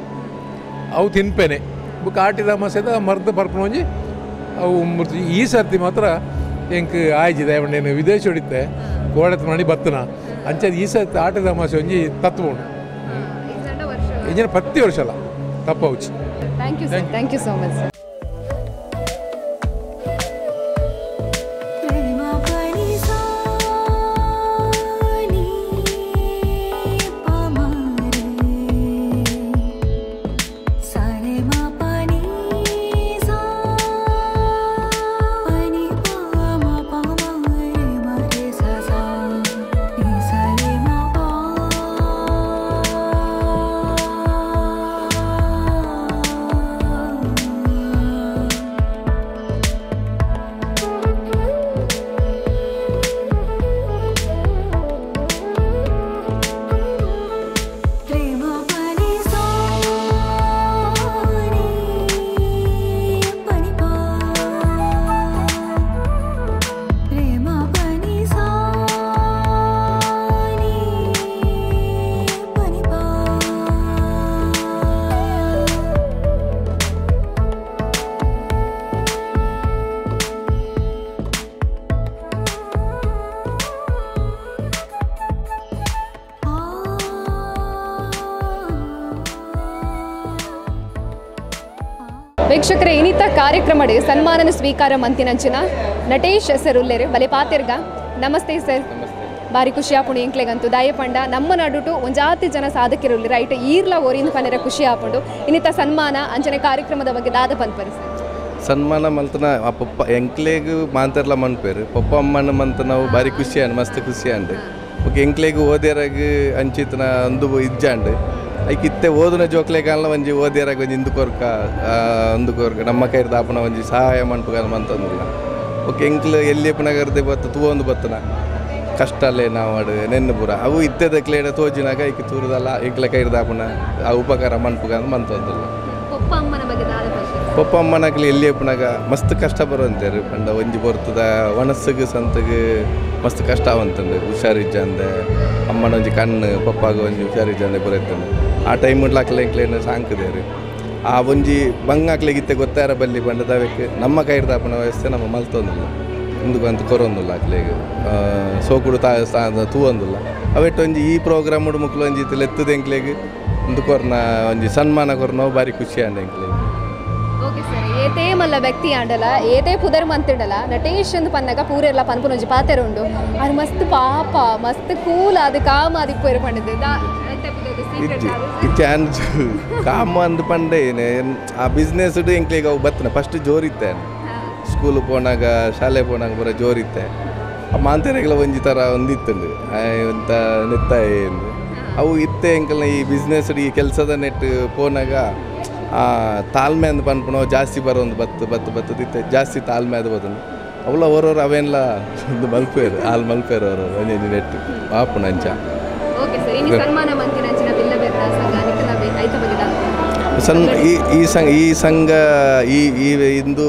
Speaker 6: ಅವು ತಿನ್ಪೇನೆ ಬುಕ್ ಆಟಿದ ಅಮಾಸೆದ ಮರ್ದು ಪರ್ಪನ ಒಂಜಿ ಅವು ಈ ಸರ್ತಿ ಮಾತ್ರ ಎಂಕ್ ಆಯ್ಜಿದೆ ಅವನೇನು ವಿದೇಶ ಹೊಡಿತೆ ಕೋಡತ್ ಮಾಡಿ ಬತ್ತನ ಅಂಚೆ ಈ ಸರ್ತಿ ಆಟದ ಅಮಾಸೆ ಒಂಜಿ ತತ್ವ ಉಂಡು ಇಂಜಿನ ಪ್ರತಿ ವರ್ಷ ಅಲ್ಲ ತಪ್ಪೌಚಿ.
Speaker 1: Thank you sir, thank you so much sir. ವೀಕ್ಷಕರೇ, ಇನ್ನಿತ ಕಾರ್ಯಕ್ರಮಡೆ ಸನ್ಮಾನನ ಸ್ವೀಕಾರ ಮಂತಿನಂಚಿನ ನಟೇಶ್ ಸರ್ ಉಲ್ಲೇರು ಬಲೆ ಪಾತಿರ್ಗ. ನಮಸ್ತೆ ಸರ್, ಬಾರಿ ಖುಷಿ ಆಪುಂಡು ಎಂಕ್ಲೆಗಂತೂ ದಾಯಪಂಡ ನಮ್ಮ ನಡುಟು ಒಂಜಾತಿ ಜನ ಸಾಧಕಿರುಲ್ಲಿ ರೈಟ್ ಈರ್ಲ ಓರಿಂದ ಪನೆರ ಖುಷಿ ಆಪುಂಡು. ಇನ್ನಿತ ಸನ್ಮಾನ ಅಂಚನೆ ಕಾರ್ಯಕ್ರಮದ ಬಗ್ಗೆ ದಾದ ಪನ್ಪರು ಸರ್.
Speaker 7: ಸನ್ಮಾನ ಮಲ್ತನ ಆ ಪಪ್ಪ ಎಂಕ್ಲೆಗ್ ಮಾಂತರ್ಲ ಮನ್ಪೇರು ಪಪ್ಪ ಅಮ್ಮನ ಮಂತ ನಾವು ಭಾರಿ ಖುಷಿ ಅಂಡ್ ಮಸ್ತ್ ಖುಷಿ ಅಂಡ್ ಓಕೆ ಎಂಕ್ಲೆಗ್ ಓದೇರಾಗ ಅಂಚಿತನ ಅಂದು ಇಜ್ಜಾಂಡ್ ಐಕ್ ಇತ್ತೆ ಓದುನ ಜೋಕ್ಲೆಗಾಲ ಒಂಜಿ ಓದೇರಾಗ ಒಂಜಿ ಇಂದು ಕೊರ್ಕ ಅಂದು ಕೊರ್ಕ ನಮ್ಮ ಕೈರ್ದ ಆಪನ ಒಂಜಿ ಸಹಾಯ ಮನ್ಪುಗಾಲ ಮಂತಂದಿಲ್ಲ. ಓಕೆ ಎಂಕ್ಲು ಎಲ್ಲಿ ಪುನಗರ್ದೆ ಬತ್ತ ತೂವೊಂದು ಬತ್ತನ ಕಷ್ಟಲ್ಲೇ ನಾವು ನೆನ್ನು ಪೂರ ಅವು ಇತ್ತೆದ ಕ್ಲೇಡ ತೋಜಿನಾಗ ಐಕ್ ತೂರುದಲ್ಲ ಎಂಕ್ಲ ಕೈರ್ದ ಆಪನ ಆ ಉಪಕಾರ ಮನ್ಪುಗಾಲ ಮಂತಂದಿಲ್ಲ. ಪಪ್ಪ ಅಮ್ಮನಕ್ಲಿ ಎಲ್ಲಿ ಪುನಗ ಮಸ್ತ್ ಕಷ್ಟ ಬರುವಂತೇರು ಪಂಡ ಒಂಜಿ ಬರ್ತದ ಒಣಸ್ಸಿಗೆ ಸಂತಗೆ ಮಸ್ತ್ ಕಷ್ಟ ಅವಂತಂದು ಹುಷಾರಿಜ್ಜಂದೆ ಅಮ್ಮನ ಒಂಜಿ ಕಣ್ಣು ಪಪ್ಪಾಗ ಒಂಜಿ ಹುಷಾರಿಜ್ಜಂದೆ ಬರುತ್ತಂದು ಆ ಟೈಮ್ ಲಾಕ್ಲೆ ಎಂಕ್ಲೇನು ಸಾಂಕದೇರು ಆ ಒಂಜಿ ಬಂಗಾಕ್ಲೆಗಿತ್ತೆ ಗೊತ್ತಾರ ಬಲ್ಲಿ ಬಂಡದವಕ್ಕೆ ನಮ್ಮ ಕೈರ್ದಾಪನ ವ್ಯವಸ್ಥೆ ನಮ್ಮ ಮಲ್ತೊಂದಿಲ್ಲ ಇಂದುಕು ಅಂತ ಕೊರೊಂದಿಲ್ಲ ಅಕ್ಲೆಗ್ ಸೋಕುಡು ತಾ ತೂವೊಂದಿಲ್ಲ ಅವೆಟ್ಟು ಒಂಜಿ ಈ ಪ್ರೋಗ್ರಾಮ್ ಮುಕ್ಲು ಒಂಜಿ ಲೆತ್ತದ ಎಂಕ್ಲೆಗ್ ಇಂದು ಕೊರ್ನ ಒಂಜಿ ಸನ್ಮಾನ ಕೊರ್ನವು ಭಾರಿ ಖುಷಿ ಅಂಡ ಎಂಕ್ಲೆಗ್.
Speaker 1: ಓಕೆ ಸರ್, ಏತೇ ಮಲ್ಲ ವ್ಯಕ್ತಿ ಆಂಡಲ ಏತೇ ಪುದರ್ ಮಂತಿಡಲ ನಟೇಶ್ ಅಂದ್ ಪನ್ನಗ ಪೂರೆಲ್ಲ ಪನ್ಪುನೊಂಜಿ ಪಾತೆರ ಉಂಡು ಆರ್ ಮಸ್ತ್ ಪಾಪ ಮಸ್ತ್ ಕೂಲ್ ಅದು ಕಾಮ ಅದು ಪೋಯಿರ ಪಂಡದು
Speaker 7: ಚಾನ್ಸ್ ಕಾಮ ಅಂದ್ ಪಂಡೆ ಆ ಬಿಸ್ನೆಸ್ ಎಂಕ್ಲೆಗ್ ಅವು ಬತ್ತನ ಫಸ್ಟ್ ಜೋರಿತ್ತೆ ಸ್ಕೂಲ್ ಪೋನಾಗ ಶಾಲೆ ಪೋನಾಗ ಪೂರ ಜೋರಿತ್ತೆ ಆ ಮಾಂತೆರೆಗಳ ಒಂಜಿ ಥರ ಒಂದಿತ್ತಂಡು ಎಂತ ನೆತ್ತಾಯ ಅವು ಇತ್ತೆ ಎಂಕಲ್ನ ಈ ಬಿಸ್ನೆಸ್ ಈ ಕೆಲಸದ ನೆಟ್ ಪೋನಾಗ ತಾಳ್ಮೆ ಅಂದ್ ಪನ್ಪುನವು ಜಾಸ್ತಿ ಬರೋದು ಬತ್ತು ಬತ್ತು ಬತ್ತದಿತ್ತೆ ಜಾಸ್ತಿ ತಾಳ್ಮೆ ಅದು ಬದನು ಅವಳ ಅವರವ್ರು ಅವೇನ್ಲ ಒಂದು ಮಲ್ಪೇರು ಹಾಲು ಮಲ್ಪೇರು ಅವರವರು ಒಂಜೊಂಜಿ ನೆಟ್ ಆಪುಣ ಅಂಚ. ಸನ್ ಈ ಸಂಘ ಈ ಸಂಘ ಈ ಈ ಇಂದು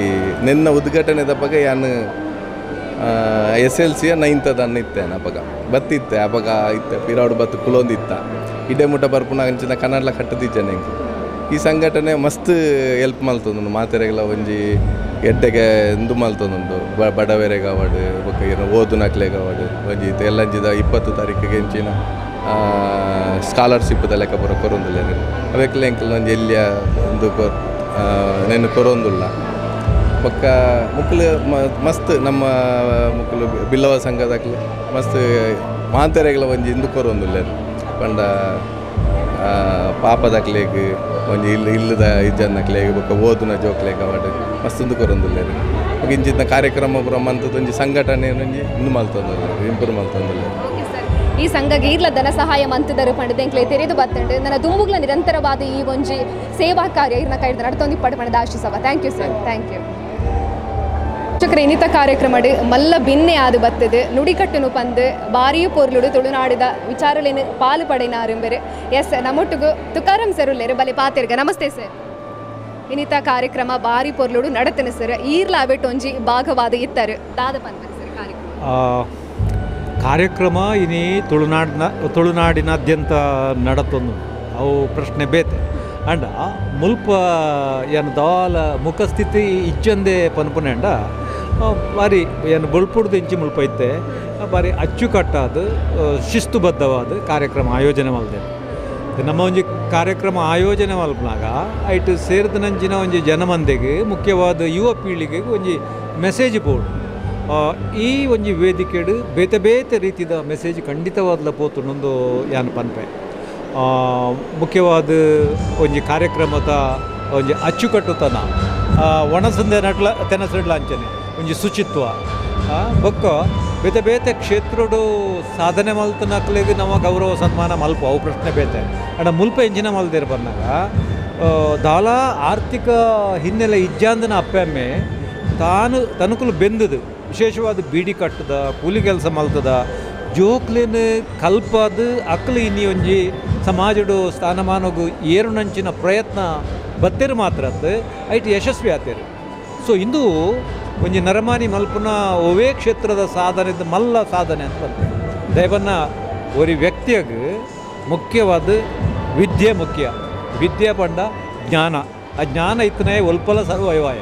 Speaker 7: ಈ ನಿನ್ನ ಉದ್ಘಾಟನೆ ದಪ್ಪಗ ಯಾನು ಎಸ್ ಎಲ್ ಸಿಯ ನೈನ್ತದ ಇತ್ತೇನೆ ಅಪಗ ಬತ್ತಿತ್ತೆ ಅಪಗ ಇತ್ತೆ ಪಿರಾಡು ಬತ್ತು ಕುಲೊಂದಿತ್ತ ಇಡೇ ಮುಟ್ಟ ಬರ್ಪುನ ಅಂಚಿನ ಕನ್ನಡಲ ಕಟ್ಟದಿಜ್ಜನೆ ಈ ಸಂಘಟನೆ ಮಸ್ತ್ ಎಲ್ಪ್ ಮಲ್ತೊಂದುಂಡು ಮಾತೆರೆಗಳ ಒಂಜಿ ಎಡ್ಡೆಗೆ ಇಂದು ಮಲ್ತೊಂದುಂಡು ಬಡವೆರೆಗೆ ಅವಾಡು ಬೊಕ್ಕ ಏನು ಓದುನಕ್ಲೆಗೆ ಅವಾಡು ಒಂಜಿ ಎಲ್ಲಂಜಿದ 20 ತಾರೀಕಿಗೆ ಎಂಚಿನ ಸ್ಕಾಲರ್ಶಿಪ್ದ ಲೆಕ್ಕ ಪೂರ ಕೊರೊಂದುಲ್ಲೆರ್ ಅವೆಕ್ಲೆ ಎಂಕಲ್ನ ಒಂಜಿ ಎಲ್ಲಿಯ ಒಂದು ನೆನ್ನು ಕೊರೊಂದುಲ್ಲ ಬೊಕ್ಕ ಮುಕ್ಲು ಮಸ್ತ್ ನಮ್ಮ ಮುಕ್ಲು ಬಿಲ್ಲವ ಸಂಘದಕ್ಲು ಮಸ್ತ್ ಮಾತೆರೆಗಳ ಒಂಜಿ ಇಂದು ಕೊರೊಂದುಲ್ಲೆರ್ ಪಂಡ ಪಾಪದಕ್ಲೆಗ್ ಒಂಜಿ ಇಲ್ಲು ಇಲ್ಲದ ಇಜ್ಜನ್ನಕ್ಲೆಗ್ ಬೊಕ್ಕ ಓದುನ ಜೋಕ್ಲೆಗ್ ಅವಾಡು ಮಸ್ತ್ ಕೊರೊಂದುಲ್ಲೆರ್ ಬೊಕ್ಕ ಇಂಚಿತ್ತಿನ ಕಾರ್ಯಕ್ರಮ ಪೂರ ಮಂತದ ಒಂಜಿ ಸಂಘಟನೆ ಒಂಜಿ ಇಂದು ಮಲ್ತೊಂದುಲ್ಲೆರ್ ಇಂಪ್ರೂವ್ ಮಲ್ತೊಂದುಲ್ಲೆರ್.
Speaker 1: ಈ ಸಂಘ ಈರ್ಲ ಧನ ಸಹಾಯ ಮಂತದರು ಪಂಡದ ಎಂಕ್ಲೆ ತೆರೆದು ಬತ್ತಂಡು ನನ್ನ ದುಂಬುಗ್ಲ ನಿರಂತರವಾದ ಈ ಒಂಜಿ ಸೇವಾ ಕಾರ್ಯ ಇರ್ನ ಕೈದ ನಡ್ತೊಂದು ಪಡ ಪಂಡದ ಆಶಿಸವ. Thank you sir, thank you. ವೀಕ್ಷಕರೇ, ಇನ್ನಿತ ಕಾರ್ಯಕ್ರಮಡು ಮಲ್ಲ ಬಿನ್ನೆ ಆದು ಬತ್ತದು ನುಡಿಕಟ್ಟುನು ಪಂದು ಬಾರಿಯು ಪೊರ್ಲುಡು ತುಳುನಾಡಿದ ವಿಚಾರಲೇನು ಪಾಲು ಪಡೆಯಿನ ಆರಂಬೆರು ಎಸ್ ನಮ್ಮೊಟ್ಟಿಗೂ ತುಕಾರಾಮ್ ಸರ್ ಉಲ್ಲೇರು ಬಲೆ ಪಾತಿರ್ಗ. ನಮಸ್ತೆ ಸರ್. ಇನ್ನಿತ ಕಾರ್ಯಕ್ರಮ ಬಾರಿ ಪೊರ್ಲುಡು ನಡತನ ಸರ್ ಈರ್ಲ ಅವೆಟ್ ಒಂಜಿ ಭಾಗವಾದ ಇತ್ತರು ದಾದ ಪನ್ಪರು ಸರ್ ಕಾರ್ಯಕ್ರಮ.
Speaker 8: ಕಾರ್ಯಕ್ರಮ ಇನಿ ತುಳುನಾಡಿನಾದ್ಯಂತ ನಡತೊಂದು ಅವು ಪ್ರಶ್ನೆ ಬೇತೆ ಅಂಡ ಮುಲ್ಪ ಏನು ದಾಲ ಮುಖಸ್ಥಿತಿ ಇಚ್ಚಂದೆ ಪನ್ಪುನೆಂಡ ಬಾರಿ ಏನು ಬೊಳ್ಪುಡ್ದು ಇಂಚಿ ಮುಲ್ಪ ಇತ್ತೆ ಬಾರಿ ಅಚ್ಚುಕಟ್ಟಾದ ಶಿಸ್ತುಬದ್ಧವಾದ ಕಾರ್ಯಕ್ರಮ ಆಯೋಜನೆ ಮಲ್ದೆ. ನಮ್ಮ ಒಂಜಿ ಕಾರ್ಯಕ್ರಮ ಆಯೋಜನೆ ಮಲ್ಪನಾಗ ಐಟ್ ಸೇರಿದನಂಚಿನ ಒಂಜಿ ಜನಮಂದೆಗೆ ಮುಖ್ಯವಾದ ಯುವ ಪೀಳಿಗೆಗೆ ಒಂಜಿ ಮೆಸೇಜ್ ಬೋರ್ಡ್ ಈ ಒಂಜಿ ವೇದಿಕೆಡು ಬೇತೆ ಬೇತೆ ರೀತಿಯ ಮೆಸೇಜ್ ಖಂಡಿತವಾದ್ಲ ಪೋತುಂಡೊಂದು ಯಾನ್ ಪನ್ಪೆ. ಮುಖ್ಯವಾದ ಒಂಜಿ ಕಾರ್ಯಕ್ರಮದ ಒಂಜಿ ಅಚ್ಚುಕಟ್ಟುತನ ಒಣಸಂದೆ ನಟ್ಲ ತೆನಸಡ್ಲ ಅಂಚನೆ ಒಂಜಿ ಶುಚಿತ್ವ ಬೊಕ್ಕ ಬೇತೆ ಬೇತೆ ಕ್ಷೇತ್ರಡು ಸಾಧನೆ ಮಲ್ತನಕ್ಲೆಗ್ ನಮ್ಮ ಗೌರವ ಸನ್ಮಾನ ಮಲ್ಪ ಅವು ಪ್ರಶ್ನೆ ಬೇತೆ. ಅಂಡ ಮುಲ್ಪ ಎಂಜಿನ ಮಲ್ದೇರು ಬಂದಾಗ ದಾಲ ಆರ್ಥಿಕ ಹಿನ್ನೆಲೆ ಇಜ್ಜಾಂದನ ಅಪ್ಪೆಮ್ಮೆ ತಾನು ತನುಕುಲು ಬೆಂದದು ವಿಶೇಷವಾದ ಬೀಡಿ ಕಟ್ಟದ ಕೂಲಿ ಕೆಲಸ ಮಲ್ತದ ಜೋಕ್ಲಿನ ಕಲ್ಪಾದ ಅಕ್ಲು ಇನ್ನಿ ಒಂಜಿ ಸಮಾಜಡು ಸ್ಥಾನಮಾನಗು ಏರುನಂಚಿನ ಪ್ರಯತ್ನ ಬತ್ತೇರು ಮಾತ್ರ ಐಟ್ ಯಶಸ್ವಿ ಆತೇರು. ಸೊ ಇಂದು ಒಂಜಿ ನರಮಾನಿ ಮಲ್ಪುನ ಒವೇ ಕ್ಷೇತ್ರದ ಸಾಧನೆ ಮಲ್ಲ ಸಾಧನೆ ಅಂತ ಬರ್ತದೆ. ದಯವನ್ನ ಒರಿ ವ್ಯಕ್ತಿಯಾಗ ಮುಖ್ಯವಾದ ವಿದ್ಯೆ ಮುಖ್ಯ. ವಿದ್ಯೆ ಪಂಡ ಜ್ಞಾನ, ಆ ಜ್ಞಾನ ಇತ್ತನೇ ಒಲ್ಪಲ ಸರ್ವಯವಾಯ.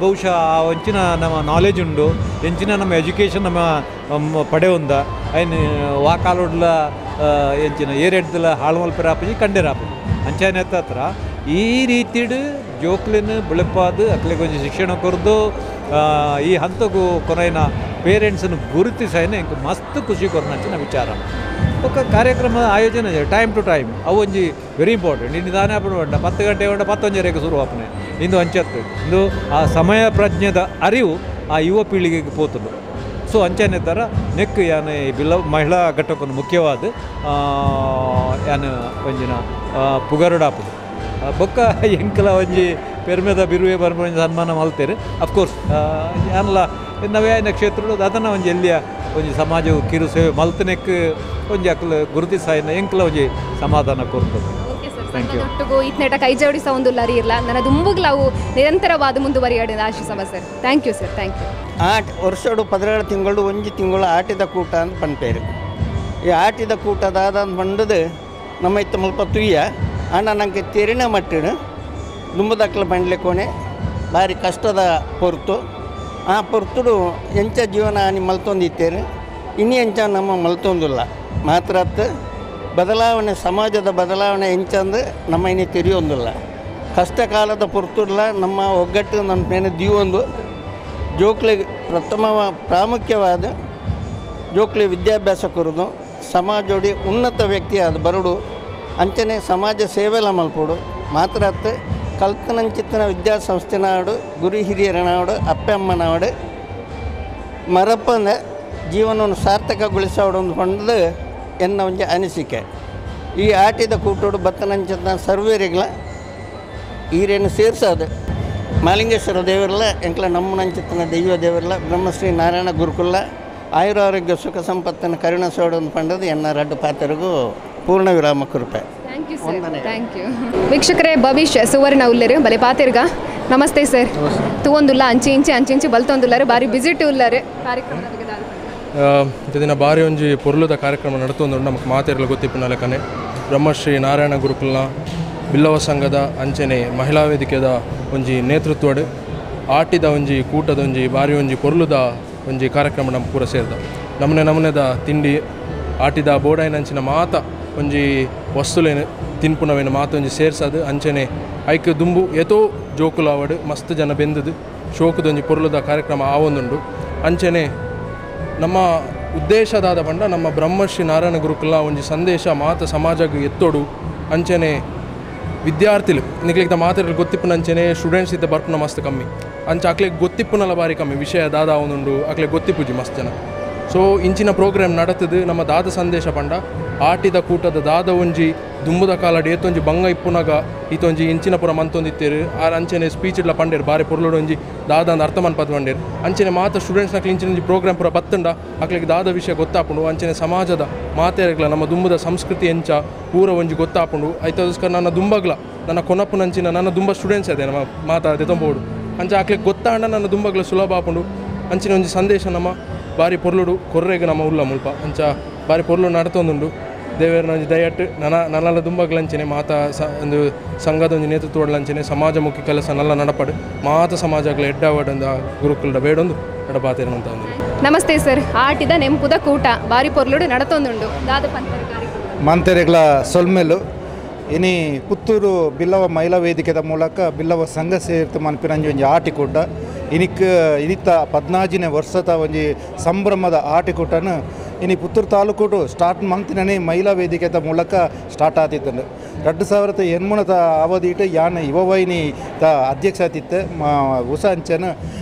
Speaker 8: ಬಹುಶಃ ಆ ಒಂಚಿನ ನಮ್ಮ ನಾಲೆಜ್ ಉಂಡು ಎಂಚಿನ ನಮ್ಮ ಎಜುಕೇಷನ್ ನಮ್ಮ ಪಡೆಯೊಂದ ಐನ್ ವಾಕಾಲುಡ್ಲ ಎಂಚಿನ ಏರೆಡ್ದಲ ಹಾಳು ಮಲ್ಪೆರಾಪುಜಿ ಕಂಡೆರಾಪುಜಿ ಅಂಚನೆ ಹತ್ರ ಈ ರೀತಿಡು ಜೋಕ್ಲಿನ ಬೆಳಪಾದ ಅಕ್ಲೆಗ್ ಒಂಜಿ ಶಿಕ್ಷಣ ಕೊರ್ದು ಈ ಹಂತಗೂ ಕೊನೆಯ ಪೇರೆಂಟ್ಸನ್ನು ಗುರುತಿಸೈನೆ ಎಂಕ್ ಮಸ್ತ್ ಖುಷಿ ಕೊರ್ನಂಚಿನ ವಿಚಾರ. ಬೊಕ್ಕ ಕಾರ್ಯಕ್ರಮ ಆಯೋಜನೆ ಟೈಮ್ ಟು ಟೈಮ್ ಅವು ಒಂಜಿ ವೆರಿ ಇಂಪಾರ್ಟೆಂಟ್. ಇನ್ನು ದಾನೆ ಆಪುಂಡು ಪಂಡ 10 ಗಂಟೆ ಉಂಡ 10:30ಕ್ಕೆ ಶುರು ಆಪುನೆ ಇಂದು ಅಂಚತ್ತು ಇಂದು ಆ ಸಮಯ ಪ್ರಜ್ಞೆದ ಅರಿವು ಆ ಯುವ ಪೀಳಿಗೆಗೆ ಪೋತುಂಡು. ಸೊ ಅಂಚನೆ ಥರ ನೆಕ್ ಯಾನೆ ಬಿಲ್ಲ ಮಹಿಳಾ ಘಟಕನು ಮುಖ್ಯವಾದ ಯಾನ್ ಒಂಜಿನ ಪುಗರುಡಾಪುಂಡು. ಬೊಕ್ಕ ಎಂಕಲ ಒಂಜಿ ಪೆರ್ಮೆದ ಬಿರುವೆ ಬರ್ಮ ಒಂಜಿ ಸನ್ಮಾನ ಮಲ್ತೇರು. ಅಫ್ಕೋರ್ಸ್ ಯಾನ್ಲ ನವೇ ಆಯ್ನ ಕ್ಷೇತ್ರಡು ಅದನ್ನು ಒಂಜಿ ಎಲ್ಲಿಯ ಒಂಜಿ ಸಮಾಜವು ಕಿರು ಸೇವೆ ಮಲ್ತನೆಕ್ ಒಂಜಿ ಅಕ್ಲ ಗುರುತಿಸಾಯಿನ ಎಂಕಲ ಒಂಜಿ ಸಮಾಧಾನ ಕೊರ್ತದೆ. Thank you.
Speaker 1: ಒಟ್ಟಿಗೂ ಇತ್ನೇಟ ಕೈ ಜೋಡಿಸ ಒಂದು ಲರಿ ಇರಲ್ಲ ನನ್ನ ದುಂಬುಗ್ಲಾವು ನಿರಂತರವಾದ ಮುಂದುವರಿಯಾಡಿದ ಆಶಿಸಮ sir. Thank you sir. Thank you.
Speaker 9: ಆಟ ವರ್ಷಡು 12 ತಿಂಗಳು ಒಂಜಿ ತಿಂಗಳು ಆಟಿದ ಕೂಟ ಅಂತ ಪನ್ಪೇರು. ಈ ಆಟಿದ ಕೂಟದಾದ ಪಂಡದು ನಮ್ಮ ಇತ್ತ ಮುಲ್ಪ ತುಯ್ಯ ಅಣ್ಣ ನಂಗೆ ತೆರಿನ ಮಟ್ಟಿಡು ದುಂಬುದಕ್ಲ ಬಂಡ್ಲೆ ಕೋಣೆ ಭಾರಿ ಕಷ್ಟದ ಪೊರ್ತು. ಆ ಪೊರ್ತುಡು ಎಂಚ ಜೀವನ ನಿಮ್ಮ ಮಲ್ತೊಂದಿತ್ತೇನೆ ಇನ್ನಿ ಎಂಚ ನಮ್ಮ ಮಲ್ತೊಂದಿಲ್ಲ ಮಾತ್ರ ಬದಲಾವಣೆ ಸಮಾಜದ ಬದಲಾವಣೆ ಎಂಚಂದು ನಮ್ಮ ಇನ್ನಿ ತೆರೆಯೊಂದಿಲ್ಲ. ಕಷ್ಟ ಕಾಲದ ಪೊರ್ತುಡ್ಲ ನಮ್ಮ ಒಗ್ಗಟ್ಟು ನಮ್ಮ ಮೇಲೆ ದೀವೊಂದು ಜೋಕ್ಲಿಗೆ ಪ್ರಥಮ ಪ್ರಾಮುಖ್ಯವಾದ ಜೋಕ್ಲಿ ವಿದ್ಯಾಭ್ಯಾಸ ಕೊರದು ಸಮಾಜೋಡಿ ಉನ್ನತ ವ್ಯಕ್ತಿಯಾದ ಬರಡು ಅಂಚನೆ ಸಮಾಜ ಸೇವೆಲ ಮಲ್ಪೋಡು ಮಾತ್ರ ಕಲ್ತನಂಚಿತ್ತನ ವಿದ್ಯಾಸಂಸ್ಥೆನಾಡು ಗುರು ಹಿರಿಯರನಾಡು ಅಪ್ಪಮ್ಮನಾಡು ಮರಪ್ಪನ ಜೀವನವನ್ನು ಸಾರ್ಥಕಗೊಳಿಸೋಡು ಅಂದ್ಕೊಂಡು ಎನ್ನ ಒಂಜಿ ಅನಿಸಿಕೆ. ಈ ಆಟಿದ ಕೂಟೋಡು ಬತ್ತನಂಚಿನ ಸರ್ವೇರಿಗಳ ಈರೇನು ಸೇರ್ಸೋದು ಮಾಲಿಂಗೇಶ್ವರ ದೇವರಲ್ಲ ಎಂಕ್ಲ ನಮ್ಮನಂಚಿತ್ತನ ದೈವ ದೇವರಲ್ಲ ಬ್ರಹ್ಮಶ್ರೀ ನಾರಾಯಣ ಗುರುಕುಲ ಆಯುರಾರೋಗ್ಯ ಸುಖ ಸಂಪತ್ತನ್ನು ಕರುಣಿಸೋಡು ಅಂದ್ಕೊಂಡದ್ದು ಎನ್ನ ರಡ್ಡು ಪಾತ್ರರಿಗೂ ಪೂರ್ಣ ವಿರಾಮ ಕೃಪೆ.
Speaker 1: Thank you sir. Thank you. ವೀಕ್ಷಕರೇ ಭವಿಷ್ಯ ಸುವರ್ಣ ಉಲ್ಲೇರು ಬಲೆ ಪಾತಿರ್ಗ. ನಮಸ್ತೆ ಸರ್. ತೂವೊಂದುಲ್ಲ ಅಂಚೆ ಇಂಚೆ ಅಂಚೆ ಇಂಚೆ ಬಲ್ತೊಂದುಲ್ಲಾರು ಬಾರಿ ಬಿಸಿಟ್ ಉಲ್ಲಾರು ಕಾರ್ಯಕ್ರಮದ ಬಗ್ಗೆ
Speaker 10: ದಿನ ಬಾರಿ ಒಂಜಿ ಪೊರ್ಲುದ ಕಾರ್ಯಕ್ರಮ ನಡತೊಂದುಂಡು. ನಮಕ್ ಮಾತೆರ್ಲ ಗೊತ್ತಿಪ್ಪುನ ಲೆಕ್ಕನೆ ಬ್ರಹ್ಮಶ್ರೀ ನಾರಾಯಣ ಗುರುಕುಲ್ನ ಬಿಲ್ಲವ ಸಂಘದ ಅಂಚನೆ ಮಹಿಳಾ ವೇದಿಕೆದ ಒಂಜಿ ನೇತೃತ್ವಡ್ ಆಟಿದ ಒಂಜಿ ಕೂಟದ ಒಂಜಿ ಬಾರಿ ಒಂಜಿ ಪೊರ್ಲುದ ಒಂಜಿ ಕಾರ್ಯಕ್ರಮ ನಮ್ಮ ಪೂರ ಸೇರ್ದ ನಮನೆ ನಮನೆದ ತಿಂಡಿ ಆಟಿದ ಬೋಡಾಯಿನಂಚಿನ ಮಾತ ಒಂಜಿ ವಸ್ತುಲೇನು ತಿನ್ಪುನವೇನು ಮಾತ ಒಂಜಿ ಸೇರ್ಸದು ಅಂಚನೆ ಐಕ್ ದುಂಬು ಏತೋ ಜೋಕುಲಾವಡು ಮಸ್ತ್ ಜನ ಬೆಂದದು ಶೋಕದೊಂಜಿ ಪೊರ್ಲುದ ಕಾರ್ಯಕ್ರಮ ಆವೊಂದುಂಡು. ಅಂಚನೆ ನಮ್ಮ ಉದ್ದೇಶದಾದ ಪಂಡ ನಮ್ಮ ಬ್ರಹ್ಮಶ್ರೀ ನಾರಾಯಣ ಗುರುಕುಲ ಒಂಜಿ ಸಂದೇಶ ಮಾತ ಸಮಾಜಕ್ಕೆ ಎತ್ತೋಡು ಅಂಚನೆ ವಿದ್ಯಾರ್ಥಿಲು ನಿಕ್ಲಿಕ್ತ ಮಾತಾಡಲು ಗೊತ್ತಿಪ್ಪುನ ಅಂಚನೆ ಸ್ಟೂಡೆಂಟ್ಸ್ ಇದ್ದ ಬರ್ಪುನ ಮಸ್ತ್ ಕಮ್ಮಿ ಅಂಚೆ ಅಕ್ಲೆಗ್ ಗೊತ್ತಿಪ್ಪುನಲ ಬಾರಿ ಕಮ್ಮಿ ವಿಷಯ ದಾದ ಒಂದುಂಡು ಅಕ್ಲೆಗ್ ಗೊತ್ತಿಪ್ಪುಜಿ ಮಸ್ತ್ ಜನ. ಸೊ ಇಂಚಿನ ಪ್ರೋಗ್ರಾಮ್ ನಡತದು ನಮ್ಮ ದಾದ ಸಂದೇಶ ಪಂಡ ಆಟಿದ ಕೂಟದ ದಾದ ಒಂಜಿ ದುಂಬುದ ಕಾಲಡ್ ಏತೊಂಜಿ ಬಂಗ ಇಪ್ಪುನಗ ಈತೊಂಜಿ ಇಂಚಿನ ಪುರ ಮಂತೊಂದಿತ್ತೇರು ಆ ಅಂಚನೆ ಸ್ಪೀಚ್ ಇಡ್ಲ ಪಂಡೇರು ಬಾರಿ ಪೊರ್ಲುಡು ಒಂಜಿ ದಾದ ಅಂದ್ ಅರ್ಥ ಮನ್ಪತ್ ಪಂಡೇರು ಅಂಚನೆ ಮಾತ ಸ್ಟೂಡೆಂಟ್ಸ್ನಕ್ಲೆ ಇಂಚಿನ ಒಂಜಿ ಪ್ರೋಗ್ರಾಮ್ ಪೂರ ಬತ್ತುಂಡ ಅಕ್ಲೆಗ್ ದಾದ ವಿಷಯ ಗೊತ್ತಾಪುಂಡು. ಅಂಚನೆ ಸಮಾಜದ ಮಾತೆರ್ಗ್ಲ ನಮ್ಮ ದುಂಬುದ ಸಂಸ್ಕೃತಿ ಎಂಚ ಪೂರ ಒಂಜಿ ಗೊತ್ತಾಪುಂಡು. ಐತೋಸ್ಕರ ನನ್ನ ದುಂಬಗ್ಲ ನನ್ನ ಕೊನಪುನಂಚಿನ ನನ್ನ ದುಂಬ ಸ್ಟೂಡೆಂಟ್ಸ್ ಅದೇ ನಮ್ಮ ಮಾತ ದೆತೊಂಬೋಡು ಅಂಚೆ ಅಕ್ಲೆಗ್ ಗೊತ್ತಾಂಡ ನನ್ನ ದುಂಬಗ್ಲ ಸುಲಭ ಆಪುಂಡು. ಅಂಚಿನ ಒಂಜಿ ಸಂದೇಶ ನಮ್ಮ ಬಾರಿ ಪೊರ್ಲುಡು ಕೊರ್ರೆಗ್ ನಮ್ಮ ಉಲ್ಲ ಮುಲ್ಪ ಅಂಚ ಬಾರಿ ಪೊರ್ಲು ನಡತೊಂದುಂಡು ದೇವೆರ್ನ ಒಂಜಿ ದಯಟ್ ನನ ನನಲ ದುಂಬಗ್ಲಂಚನೆ ಮಾತ ಒಂದು ಸಂಘದ ಒಂಜಿ ನೇತೃತ್ವಡ್ಲಂಚನೆ ಸಮಾಜಮುಖಿ ಕೆಲಸ ನಲ್ಲ ನಡಪಡು ಮಾತ ಸಮಾಜಗಳ ಎಡ್ಡಾವಡಂದ ಗುರುಕುಲದ ಬೇಡೊಂದು ನಡಪಾತಿರನಂತ ಒಂದು.
Speaker 1: ನಮಸ್ತೆ ಸರ್, ಆಟಿದ ನೆಂಪುದ ಕೂಟ ಬಾರಿ ಪೊರ್ಲುಡು ನಡತೊಂದುಂಡು ದಾದ ಪನ್ಪೆರ್ ಕಾರ್ಯಕ್ರಮ
Speaker 11: ಮಂತೆರೆಗ್ಲ ಸೊಲ್ಮೆಲು. ಇನಿ ಪುತ್ತೂರು ಬಿಲ್ಲವ ಮಹಿಳಾ ವೇದಿಕೆದ ಮೂಲಕ ಬಿಲ್ಲವ ಸಂಘ ಸೇರ್ತು ಮನ್ಪಿನಂಜಿ ಒಂಜಿ ಆಟಿಕೂಟ ಇನಿಕ್ ಇನಿತ 14ನೇ ವರ್ಷದ ಒಂಜಿ ಸಂಭ್ರಮದ ಆಟಿಕೂಟನು ಇನಿ ಪುತ್ತೂರು ತಾಲೂಕುಡು ಸ್ಟಾರ್ಟ್ ಮಂತಿನೇ ಮಹಿಳಾ ವೇದಿಕೆದ ಮೂಲಕ ಸ್ಟಾರ್ಟ್ ಆತಿತ್ತಂಡು. 2008 ಅವಧಿಟ್ ಯಾನ್ ಯುವವಾಹಿನಿ ತ ಅಧ್ಯಕ್ಷ ಆತಿತ್ತೆ, ಉಷಾ ಅಂಚನ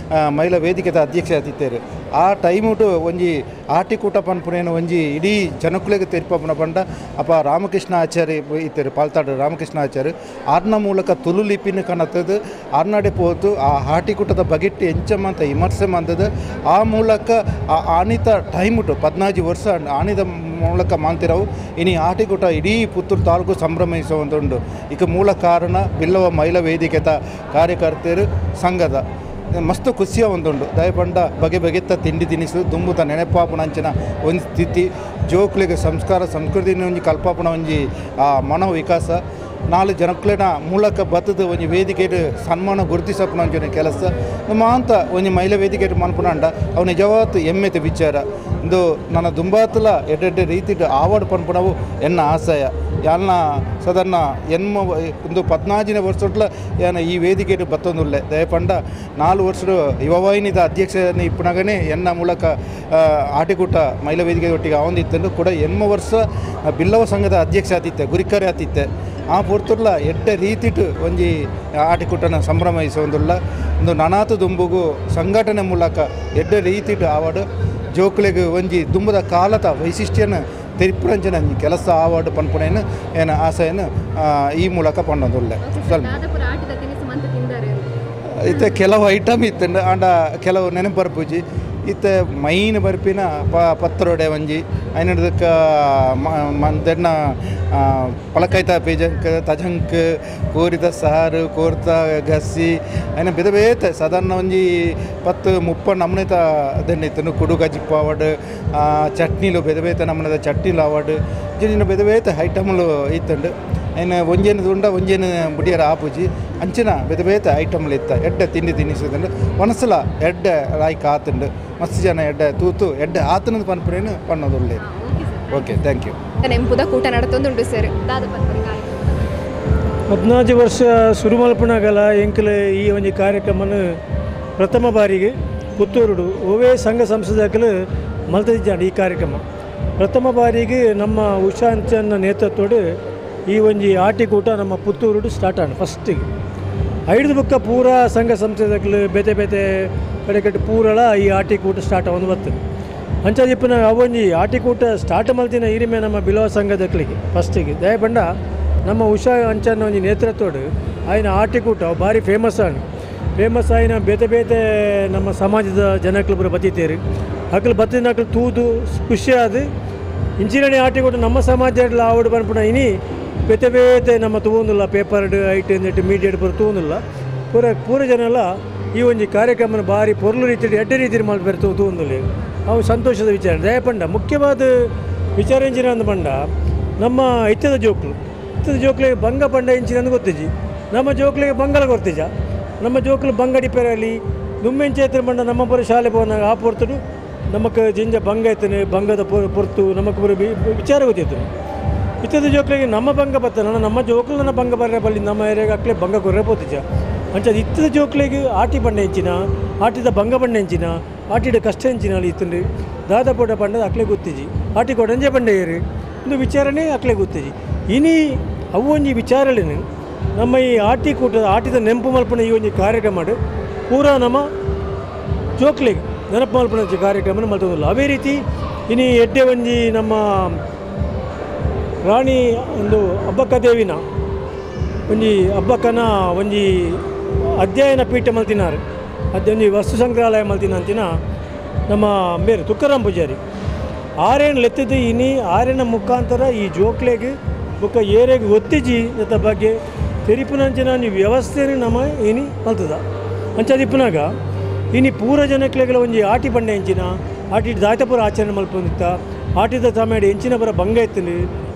Speaker 11: ಮಹಿಳಾ ವೇದಿಕೆದ ಅಧ್ಯಕ್ಷ ಆತಿತ್ತೇರು. ಆ ಟೈಮುಟು ಒಂಜಿ ಆಟಿಕೂಟ ಪನ್ಪುನೇನು ಒಂಜಿ ಇಡೀ ಜನಕುಲೆಗ್ ತೆರಿಪುನ ಪಂಡ ಅಪ್ಪ ರಾಮಕೃಷ್ಣ ಆಚಾರ್ಯ ಇತ್ತೇರು, ಪಾಲ್ತಾಡು ರಾಮಕೃಷ್ಣ ಆಚಾರ್ಯ ಆರ್ನ ಮೂಲಕ ತುಳು ಲಿಪಿನ ಕನತದು ಆರ್ನಾಡೆ ಪೋತು ಆ ಆಟಿಕೂಟದ ಬಗೆಟ್ಟು ಎಂಚಮಂತ ವಿಮರ್ಶೆ ಮಂದದು. ಆ ಮೂಲಕ ಆ ಆನಿತ ಟೈಮುಟು 14 ವರ್ಷ ಆನಿದ ಮೂಲಕ ಮಾಂತಿರವು ಇನಿ ಆಟಿಕೂಟ ಇಡೀ ಪುತ್ತೂರು ತಾಲೂಕು ಸಂಭ್ರಮಿಸುವಂದುಂಡು. ಇಕ ಮೂಲ ಕಾರಣ ಬಿಲ್ಲವ ಮಹಿಳಾ ವೇದಿಕೆತ ಕಾರ್ಯಕರ್ತರು ಸಂಘದ ಮಸ್ತ್ ಖುಷಿಯ ಒಂದುಂಡು. ದಯಪಂಡ ಬಗೆ ಬಗೆತ್ತ ತಿಂಡಿ ತಿನಿಸು ದುಂಬುತ ನೆನಪಾಪುನಂಚಿನ ಒಂದು ಸ್ಥಿತಿ ಜೋಕ್ಲಿಗೆ ಸಂಸ್ಕಾರ ಸಂಸ್ಕೃತಿನ ಒಂಜಿ ಕಲ್ಪಾಪುನ ಒಂಜಿ ಮನೋ ವಿಕಾಸ ನಾಲು ಜನಕ್ಲೆನ ಮೂಲಕ ಬತ್ತದ ಒಂಜಿ ವೇದಿಕೆಡ್ ಸನ್ಮಾನ ಗುರುತಿಸಪುನ ಒಂಜಿ ಕೆಲಸ ನಮ್ಮ ಅಂತ ಒಂಜಿ ಮಹಿಳಾ ವೇದಿಕೆಡ್ ಮನ್ಪುನಂಡ ಅವು ನಿಜವಾದ ಹೆಮ್ಮೆತ ವಿಚಾರ. ಇಂದು ನನ್ನ ದುಂಬಾತಲ ಎಡ್ಡೆಡ್ಡೆ ರೀತಿಡ್ ಆವಡ್ ಪನ್ಪುನವು ಎನ್ನ ಆಶಯ. ಯಾಲ್ನ ಸದನ್ನ ಎನ್ಮ ಒಂದು 14ನೇ ವರ್ಷಟ್ಲ ಏನ ಈ ವೇದಿಕೆಡ್ ಬತ್ತೊಂದುಲ್ಲೆ. ದಯಪಂಡ 4 ವರ್ಷ ಯುವವಾಹಿನಿದ ಅಧ್ಯಕ್ಷನ ಇಪ್ಪುನಗನೇ ಎನ್ನ ಮೂಲಕ ಆಟಿಕೂಟ ಮಹಿಳಾ ವೇದಿಕೆ ಒಟ್ಟಿಗೆ ಆವೊಂದಿತ್ತಂದು ಕೂಡ 8 ವರ್ಷ ಬಿಲ್ಲವ ಸಂಘದ ಅಧ್ಯಕ್ಷ ಆತಿತ್ತೆ, ಗುರಿಕರೆ ಆತಿತ್ತೆ. ಆ ಪೊರ್ತುರ್ಲ ಎಡ್ಡೆ ರೀತಿಟ್ ಒಂಜಿ ಆಟಿಕೂಟನ ಸಂಭ್ರಮಿಸುವಂದುಲ್ಲ. ಒಂದು ನನಾತು ದುಂಬುಗು ಸಂಘಟನೆ ಮೂಲಕ ಎಡ್ಡೆ ರೀತಿಟ್ ಆವಡು ಜೋಕ್ಲೆಗ್ ಒಂಜಿ ದುಂಬುದ ಕಾಲದ ವೈಶಿಷ್ಟ್ಯನ ತೆರಿಪುರಂಚನ ಕೆಲಸ ಆವಡು ಪನ್ಪುನೇನು ಏನ ಆಸೆಯನ್ನು ಈ ಮೂಲಕ ಪಂಡೊಂದುಲ್ಲೆ. ಸ್ವಲ್ಪ ಇತ್ತೆ ಕೆಲವು ಐಟಮ್ ಇತ್ತಂಡು ಆಂಡ ಕೆಲವು ನೆನಪು ಬರ್ಪುಜಿ. ಇತ್ತೆ ಮೈನ್ ಬರ್ಪಿನ ಪತ್ರೊಡೆ ಒಂಜಿ ಐನದಕ್ಕೆ ಮಂದೆಣ್ಣ ಪಳಕೈತ ಪೇಜಂಕ್ ತಜಂಕ್ ಕೋರಿದ ಸಾರು ಕೋರ್ತ ಗಸಿ ಐನ ಬೇತೆ ಬೇತೆ ಸಾಧಾರಣ ಒಂಜಿ 10-30 ನಮೂನೆತ ದೆಣ್ಣೆ ಇತ್ತನು. ಕುಡು ಗಜಿಪ್ಪ ಆವಡ್ ಚಟ್ನಿಲು ಬೇತೆ ಬೇತೆ ನಮೂನೆದ ಚಟ್ನಿಲು ಆವಡ್ ಜಿನ ಬೇತೆ ಬೇತೆ ಐಟಮ್ಲು ಇತ್ತಂಡು. ಐನ ಒಂಜೇನು ಉಂಡ ಒಂಜೇನು ಬುಡಿಯರ ಆಪುಜಿ ಅಂಚಿನ ಬೇತೆ ಬೇತೆ ಐಟಮ್ಲು ಇತ್ತ ಎಡ್ಡೆ ತಿಂಡಿ ತಿನಿಸುತ್ತಂಡು ಮನಸ್ಸಲ ಎಡ್ಡೆ ಲಾಯ್ಕ್ ಆತುಂಡು. ಮಸ್ತ್ ಜನ ಎಡ್ಡೆ ತೂತು ಎಡ್ಡೆ ಆತನದು ಪನ್ಪುನೇನು ಪನ್ನೊಂದುಲ್ಲೆ. Okay, thank you.
Speaker 1: ನೆಂಪುದ ಕೂಟ ನಡತೊಂದುಂಡು ಸರ್ ದಾದ ಪನ್ಪುನ
Speaker 12: 14 ವರ್ಷ ಶುರು ಮಲ್ಪುನಗಲ ಎಂಕಲ್ ಈ ಒಂಜಿ ಕಾರ್ಯಕ್ರಮನು ಪ್ರಥಮ ಬಾರಿಗೆ ಪುತ್ತೂರುಡು ಒವೇ ಸಂಘ ಸಂಸ್ಥೆದಕಲು ಮಲ್ತದಿಜ್ಜಾಂಡ್ ಈ ಕಾರ್ಯಕ್ರಮ ಪ್ರಥಮ ಬಾರಿಗೆ ನಮ್ಮ ಉಷಾ ಅಂಚನ್ನ ನೇತೃತ್ವಡು ಈ ಒಂಜಿ ಆಟಿಕೂಟ ನಮ್ಮ ಪುತ್ತೂರುಡು ಸ್ಟಾರ್ಟ್ ಆಂಡ್ ಫಸ್ಟಿಗೆ ಐದು ಬುಕ್ಕ ಪೂರಾ ಸಂಘ ಸಂಸ್ಥೆದಕಲು ಬೇತೆ ಬೇತೆ ಕಡೆಕಟ್ಟು ಪೂರಳ ಈ ಆಟಿಕೂಟ ಸ್ಟಾರ್ಟ್ ಆವೊಂದು ಬರ್ತದೆ. ಅಂಚಾದಿಪ್ಪನ ಅವೊಂಜಿ ಆಟಿಕೂಟ ಸ್ಟಾರ್ಟ್ ಮಲ್ತಿನ ಹಿರಿಮೆ ನಮ್ಮ ಬಿಲವ ಸಂಘದಕ್ಲಿಗೆ ಫಸ್ಟಿಗೆ ದಯಪಂಡ ನಮ್ಮ ಉಷಾ ಅಂಚನ್ನ ಒಂಜಿ ನೇತೃತ್ವಡು ಆಯ್ನ ಆಟಿಕೂಟ ಭಾರಿ ಫೇಮಸ್ ಆಂಡ್ ಫೇಮಸ್ ಆಯ್ನ ಬೇತೆ ಬೇತೆ ನಮ್ಮ ಸಮಾಜದ ಜನಕ್ಲು ಪೂರ ಬತ್ತಿತ್ತೇರು ಅಕ್ಲು ಬತ್ತಿನ ಅಕ್ಲು ತೂದು ಖುಷಿಯಾದ ಇಂಚಿನಣಿ ಆಟಿಕೂಟ ನಮ್ಮ ಸಮಾಜ ಆವಡು ಪನ್ಪುನ ಇನಿ ಬೇತೆ ಬೇತೆ ನಮ್ಮ ತೂವೊಂದುಲ್ಲ ಪೇಪರ್ಡ್ ಐಟ್ ನೆಟ್ ಮೀಡಿಯಾ ಪೂರ ತೂವೊಂದುಲ್ಲ ಪೂರ ಪೂರ ಜನ ಈ ಒಂಜಿ ಕಾರ್ಯಕ್ರಮನ ಭಾರಿ ಪೊರ್ಲು ರೀತಿಯಲ್ಲಿ ಎಡ್ಡೆ ರೀತಿಯಲ್ಲಿ ಮಲ್ಪೆರ್ ತೂವೊಂದುಲ್ಲ. ಅವು ಸಂತೋಷದ ವಿಚಾರ. ದಯಪಂಡ ಮುಖ್ಯವಾದ ವಿಚಾರ ಎಂಚಿನ ಅಂದ್ ಪಂಡ ನಮ್ಮ ಇತ್ತದ ಜೋಕ್ಲು ಇತ್ತದ ಜೋಕ್ಲಿಗೆ ಬಂಗ ಪಂಡ ಎಂಚಿನ ಅಂದ್ ಗೊತ್ತಿಜ್ಜಿ. ನಮ್ಮ ಜೋಕ್ಲಿಗೆ ಬಂಗಲ ಗೊತ್ತಿಜ್ಜ. ನಮ್ಮ ಜೋಕ್ಲು ಬಂಗಡಿ ಪೆರಲಿ ದುಮ್ಮೆಂಚೇತ್ರ ಪಂಡ ನಮ್ಮ ಪೂರ ಶಾಲೆ ಪೋನಾಗ ಆ ಪೊರ್ತುಡು ನಮಕ್ ಜಿಂಜ ಬಂಗ ಐತನೆ ಬಂಗದ ಪೊರ್ತು ನಮಕ್ ಪೂರ ವಿಚಾರ ಗೊತ್ತಿತ್ತು. ಇತ್ತದ ಜೋಕ್ಲಿಗೆ ನಮ್ಮ ಬಂಗ ಬತ್ತನ ನಮ್ಮ ಜೋಕ್ಲು ನನ್ನ ಬಂಗ ಬರ್ರೆ ಬಲ್ಲಿ ನಮ್ಮ ಏರಿಯಾಗ ಅಕ್ಲೆ ಬಂಗ ಕೊರ್ರೆ ಪೋತಿಜ್ಜ. ಅಂಚ ಇತ್ತದ ಜೋಕ್ಲಿಗೆ ಆಟಿ ಬಂಡೆ ಎಂಚಿನ ಆಟಿದ ಬಂಗ ಬಂಡೆ ಎಂಚಿನ ಆಟಿಡ ಕಷ್ಟ ಎಂಚಿನ ಅಲ್ಲಿ ಇತ್ತುಂಡು ದಾದ ಪೋಟ ಪಂಡದ ಅಕ್ಲೆ ಗೊತ್ತಿಜ್ಜಿ. ಆಟಿ ಕೊಡಂಜೆ ಬಂಡೆ ಏರು ಒಂದು ವಿಚಾರನೇ ಅಕ್ಲೆ ಗೊತ್ತಿಜ್ಜಿ. ಇನಿ ಅವು ಒಂಜಿ ವಿಚಾರಲೇನು ನಮ್ಮ ಈ ಆಟಿ ಕೂಟದ ಆಟಿದ ನೆಂಪು ಮಲ್ಪನ ಈ ಒಂಜಿ ಕಾರ್ಯಕ್ರಮ ಪೂರಾ ನಮ್ಮ ಜೋಕ್ಲಿಗೆ ನೆನಪು ಮಲ್ಪನ ಕಾರ್ಯಕ್ರಮ ಮಲ್ತೊಂದುಲ್ಲ. ಅದೇ ರೀತಿ ಇನಿ ಎಡ್ಡೆ ಒಂಜಿ ನಮ್ಮ ರಾಣಿ ಒಂದು ಅಬ್ಬಕ್ಕ ದೇವಿನ ಒಂಜಿ ಅಬ್ಬಕ್ಕನ ಒಂಜಿ ಅಧ್ಯಯನ ಪೀಠ ಮಲ್ತಿನಾರು ಅದೊಂಜಿ ವಸ್ತು ಸಂಗ್ರಹಾಲಯ ಮಲ್ತಿನ ಅಂತಿನ ನಮ್ಮ ಮೇರು ತುಕ್ಕರಾಮ್ ಪೂಜಾರಿ ಆರೇನು ಲೆತ್ತಿದ್ದು ಇನಿ ಆರೇನ ಮುಖಾಂತರ ಈ ಜೋಕ್ಲೆಗ್ ಬೊಕ್ಕ ಏರೆಗ್ ಒತ್ತಿಜಿ ನೆತ್ತ ಬಗ್ಗೆ ತೆರಿಪುನಂಚಿನ ಒಂಜಿ ವ್ಯವಸ್ಥೆನು ನಮ ಇನಿ ಮಲ್ತದ. ಅಂಚಾದಿಪ್ಪುನಾಗ ಇನಿ ಪೂರ ಜನಕ್ಲೆಗ್ಲ ಒಂಜಿ ಆಟಿ ಬಂಡೆ ಎಂಚಿನ ಆಟಿಡ್ ದಾತಪುರ ಆಚರಣೆ ಮಲ್ಪೊಂದಿತ್ತ ಆಟಿದ ಟೈಮಿಡ್ ಎಂಚಿನ ಬರ ಭಂಗ ಇತ್ತುಂಡು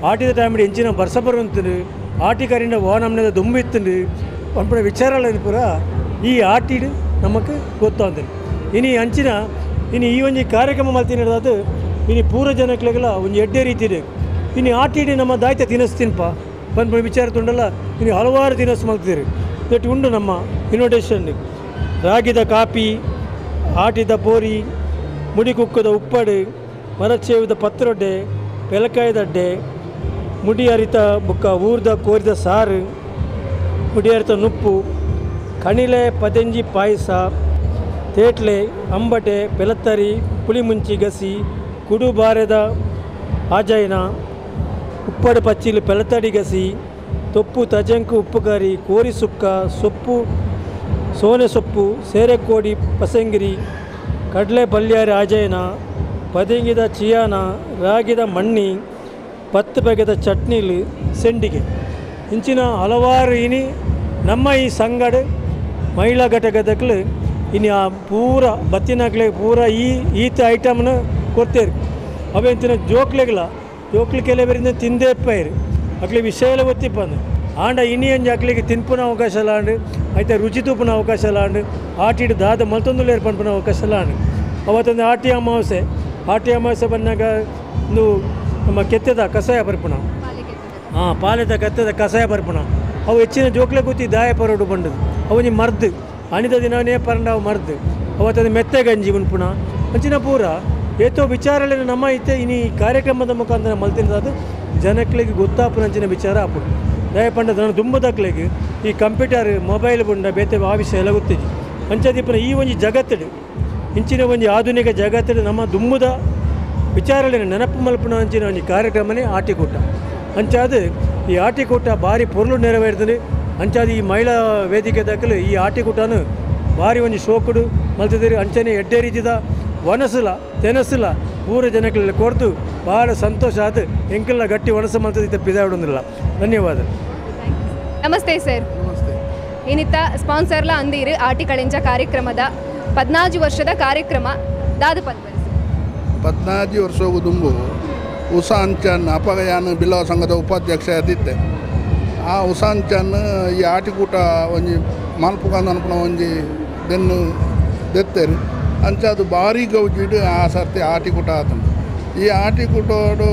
Speaker 12: ಆಟಿದ ಟೈಮಿಡ್ ಎಂಚಿನ ಬರ್ಸ ಬರುವಂತುಂಡು ಆಟಿ ಕರಿಂದ ಓನಮ್ನದ ದುಂಬು ಇತ್ತುಂಡು ಪನ್ಪುನ ವಿಚಾರಗಳನ್ನು ಪೂರ ಈ ಆಟಿಡ್ ನಮಕ್ ಗೊತ್ತಾಂತುಂಡು ಇನಿ ಅಂಚಿನ ಇನಿ ಈ ಒಂಜಿ ಕಾರ್ಯಕ್ರಮ ಮಲ್ತಿನದಾದ ಇನಿ ಪೂರ ಜನಕ್ಲೆಗ್ಲ ಒಂಜಿ ಎಡ್ಡೆ ರೀತಿ ಇನಿ ಆಟಿಡಿ ನಮ್ಮ ದಾಯ್ತ ತಿನಸ್ ತಿನ್ಪ ಪನ್ಪುನ ವಿಚಾರ ತುಂಡಲ್ಲ ಇನಿ ಹಲವಾರು ತಿನಸು ಮಲ್ತಿರು that ಉಂಡು ನಮ್ಮ ಇನ್ವಿಟೇಷನ್ ರಾಗಿದ ಕಾಪಿ ಆಟಿದ ಪೋರಿ ಮುಡಿಕುಕ್ಕದ ಉಪ್ಪಡು ಮರಚೇವಿದ ಪತ್ರೊಡ್ಡೆ ಪೆಲಕಾಯದಡ್ಡೆ ಮುಡಿ ಅರಿತ ಬುಕ್ಕ ಊರ್ದ ಕೋರಿದ ಸಾರು ಮುಡಿ ಅರಿತ ನುಪ್ಪು ಕಣಿಲೆ ಪದೆಂಜಿ ಪಾಯಸ ತೇಟ್ಲೆ ಅಂಬಟೆ ಪೆಲತ್ತರಿ ಪುಳಿಮುಂಚಿ ಗಸಿ ಕುಡು ಬಾರೆದ ಆಜೈನ ಉಪ್ಪಡು ಪಚ್ಚಿಲು ಪೆಲತಡಿ ಗಸಿ ತೊಪ್ಪು ತಜಂಕು ಉಪ್ಪುಕರಿ ಕೋರಿ ಸುಕ್ಕ ಸೊಪ್ಪು ಸೋನೆ ಸೊಪ್ಪು ಸೇರೆಕೋಡಿ ಪಸಂಗಿರಿ ಕಡಲೆ ಬಲ್ಯಾರಿ ಆಜೈನ ಪದಂಗಿದ ಚಿಯಾನ ರಾಗಿದ ಮಣ್ಣಿ ಪತ್ತು ಬಗೆದ ಚಟ್ನಿಲು ಸೆಂಡಿಗೆ ಇಂಚಿನ ಹಲವಾರು ಇನಿ ನಮ್ಮ ಈ ಸಂಗಡ ಮಹಿಳಾ ಘಟಕದಕ್ಲು ಇನಿ ಆ ಪೂರ ಬತ್ತಿನಕ್ಲೆ ಪೂರ ಈ ಈತ ಐಟಮ್ನ ಕೊಡ್ತೇರು ಅವೆಂತಿನ ಜೋಕ್ಲೆಗ್ಲ ಜೋಕ್ಲು ಕೆಲವರಿಂದ ತಿಂದೇ ಪೈರು ಅಕ್ಲೆ ವಿಷಯ ಒತ್ತಿಪ್ಪಂದು ಆಂಡ ಇನಿ ಅಂಜಿ ಅಕ್ಲಿಗೆ ತಿನ್ಪುನ ಅವಕಾಶ ಲಾಂಡು ಐತೆ ರುಚಿ ತೂಪುನ ಅವಕಾಶ ಲಾಂಡು ಆಟಿಡು ದಾದ ಮಲ್ತೊಂದುಲೇರು ಪನ್ಪುನ ಅವಕಾಶ ಲಾಂಡು ಅವತ್ತೊಂದು ಆಟಿ ಅಮಾವಾಸ್ಯೆ ಆಟಿ ಅಮಾವಾಸ್ಯೆ ಬಂದಾಗ ಒಂದು ನಮ್ಮ ಕೆತ್ತದ ಕಷಾಯ ಬರ್ಪುಣ ಹಾಂ ಪಾಲೆದ ಕತ್ತದ ಕಷಾಯ ಬರ್ಪುಣ ಅವು ಹೆಚ್ಚಿನ ಜೋಕ್ಲೆ ಕೂತಿ ದಾಯ ಪರೋಡು ಬಂಡದು ಅವನಿ ಮರ್ದು ಅಣಿದ ದಿನವೇ ಪರಂಡ ಅವು ಮರ್ದು ಅವತ್ತೊಂದು ಮೆತ್ತೆ ಗಂಜಿ ಉಣ್ಪುಣ ಅಂಚಿನ ಪೂರ ಏತೋ ವಿಚಾರಗಳನ್ನು ನಮ್ಮ ಐತೆ ಇನಿ ಕಾರ್ಯಕ್ರಮದ ಮುಖಾಂತರ ಮಲ್ತಿನದಾದ ಜನಕ್ಲೆಗ್ ಗೊತ್ತಾಪುನಂಚಿನ ವಿಚಾರ ಆಪುಂಡು ದಯಪಂಡ ನನ್ನ ದುಂಬದಕ್ಲೆಗ್ ಈ ಕಂಪ್ಯೂಟರ್ ಮೊಬೈಲ್ ಬುಂಡ ಬೇತೆ ಆ ವಿಷಯ ಎಲ್ಲ ಗೊತ್ತಿಜ್ಜಿ ಅಂಚದೀಪನ ಈ ಒಂಜಿ ಜಗತ್ತಡು ಇಂಚಿನ ಒಂಜಿ ಆಧುನಿಕ ಜಗತ್ತಡು ನಮ್ಮ ದುಂಬುದ ವಿಚಾರಗಳನ್ನು ನೆನಪು ಮಲ್ಪುನ ಅಂಚಿನ ಒಂಜಿ ಕಾರ್ಯಕ್ರಮನೇ ಆಟಿಕೂಟ ಅಂಚಾದ ಈ ಆಟಿಕೂಟ ಭಾರಿ ಪೊರ್ಲು ನೆರವೇರ್ತದೆ ಅಂಚಾದ ಈ ಮಹಿಳಾ ವೇದಿಕೆ ದಾಖಲು ಈ ಆಟಿಕೂಟನು ಭಾರಿ ಒಂಜಿ ಶೋಕುಡು ಮಲ್ತಿದ್ದೀರಿ ಅಂಚನೆ ಎಡ್ಡೆ ರೀತಿದ ವನಸುಲ ತೆನಸುಲ ಪೂರ ಜನಕ್ಲೆಲ್ಲ ಕೊರ್ದು ಭಾಳ ಸಂತೋಷ ಆದ ಎಂಕೆಲ್ಲ ಗಟ್ಟಿ ಒಣಸು ಮಲ್ತದ ಪಿದಾಡುಂದಿಲ್ಲ. ಧನ್ಯವಾದ.
Speaker 1: ನಮಸ್ತೆ ಸರ್. ನಮಸ್ತೆ. ಏನಿತ್ತ ಸ್ಪಾನ್ಸರ್ಲ ಅಂದಿರು ಆಟಿ ಕಳೆಂಜ ಕಾರ್ಯಕ್ರಮದ 14 ವರ್ಷದ ಕಾರ್ಯಕ್ರಮ ದಾದ ಪನ್ಪರ್.
Speaker 13: 14 ವರ್ಷಗೂ ದುಂಬು ಉಸಾಂಚನ್ ಅಪಗಯಾನ ಬಿಲ್ಲವ ಸಂಘದ ಉಪಾಧ್ಯಕ್ಷ ಅದಿತ್ತೆ. ಆ ಉಸಾಂಚನ್ ಈ ಆಟಿಕೂಟ ಒಂಜಿ ಮಾಲ್ಪುಕಾಂದ ಅನ್ಪುನ ಒಂಜಿ ದೆನ್ನು ದೆತ್ತೇರು ಅಂಚ ಅದು ಭಾರಿ ಗೌಜಿಡು ಆ ಸರ್ತಿ ಆಟಿಕೂಟ ಆತನು. ಈ ಆಟಿಕೂಟೋಡು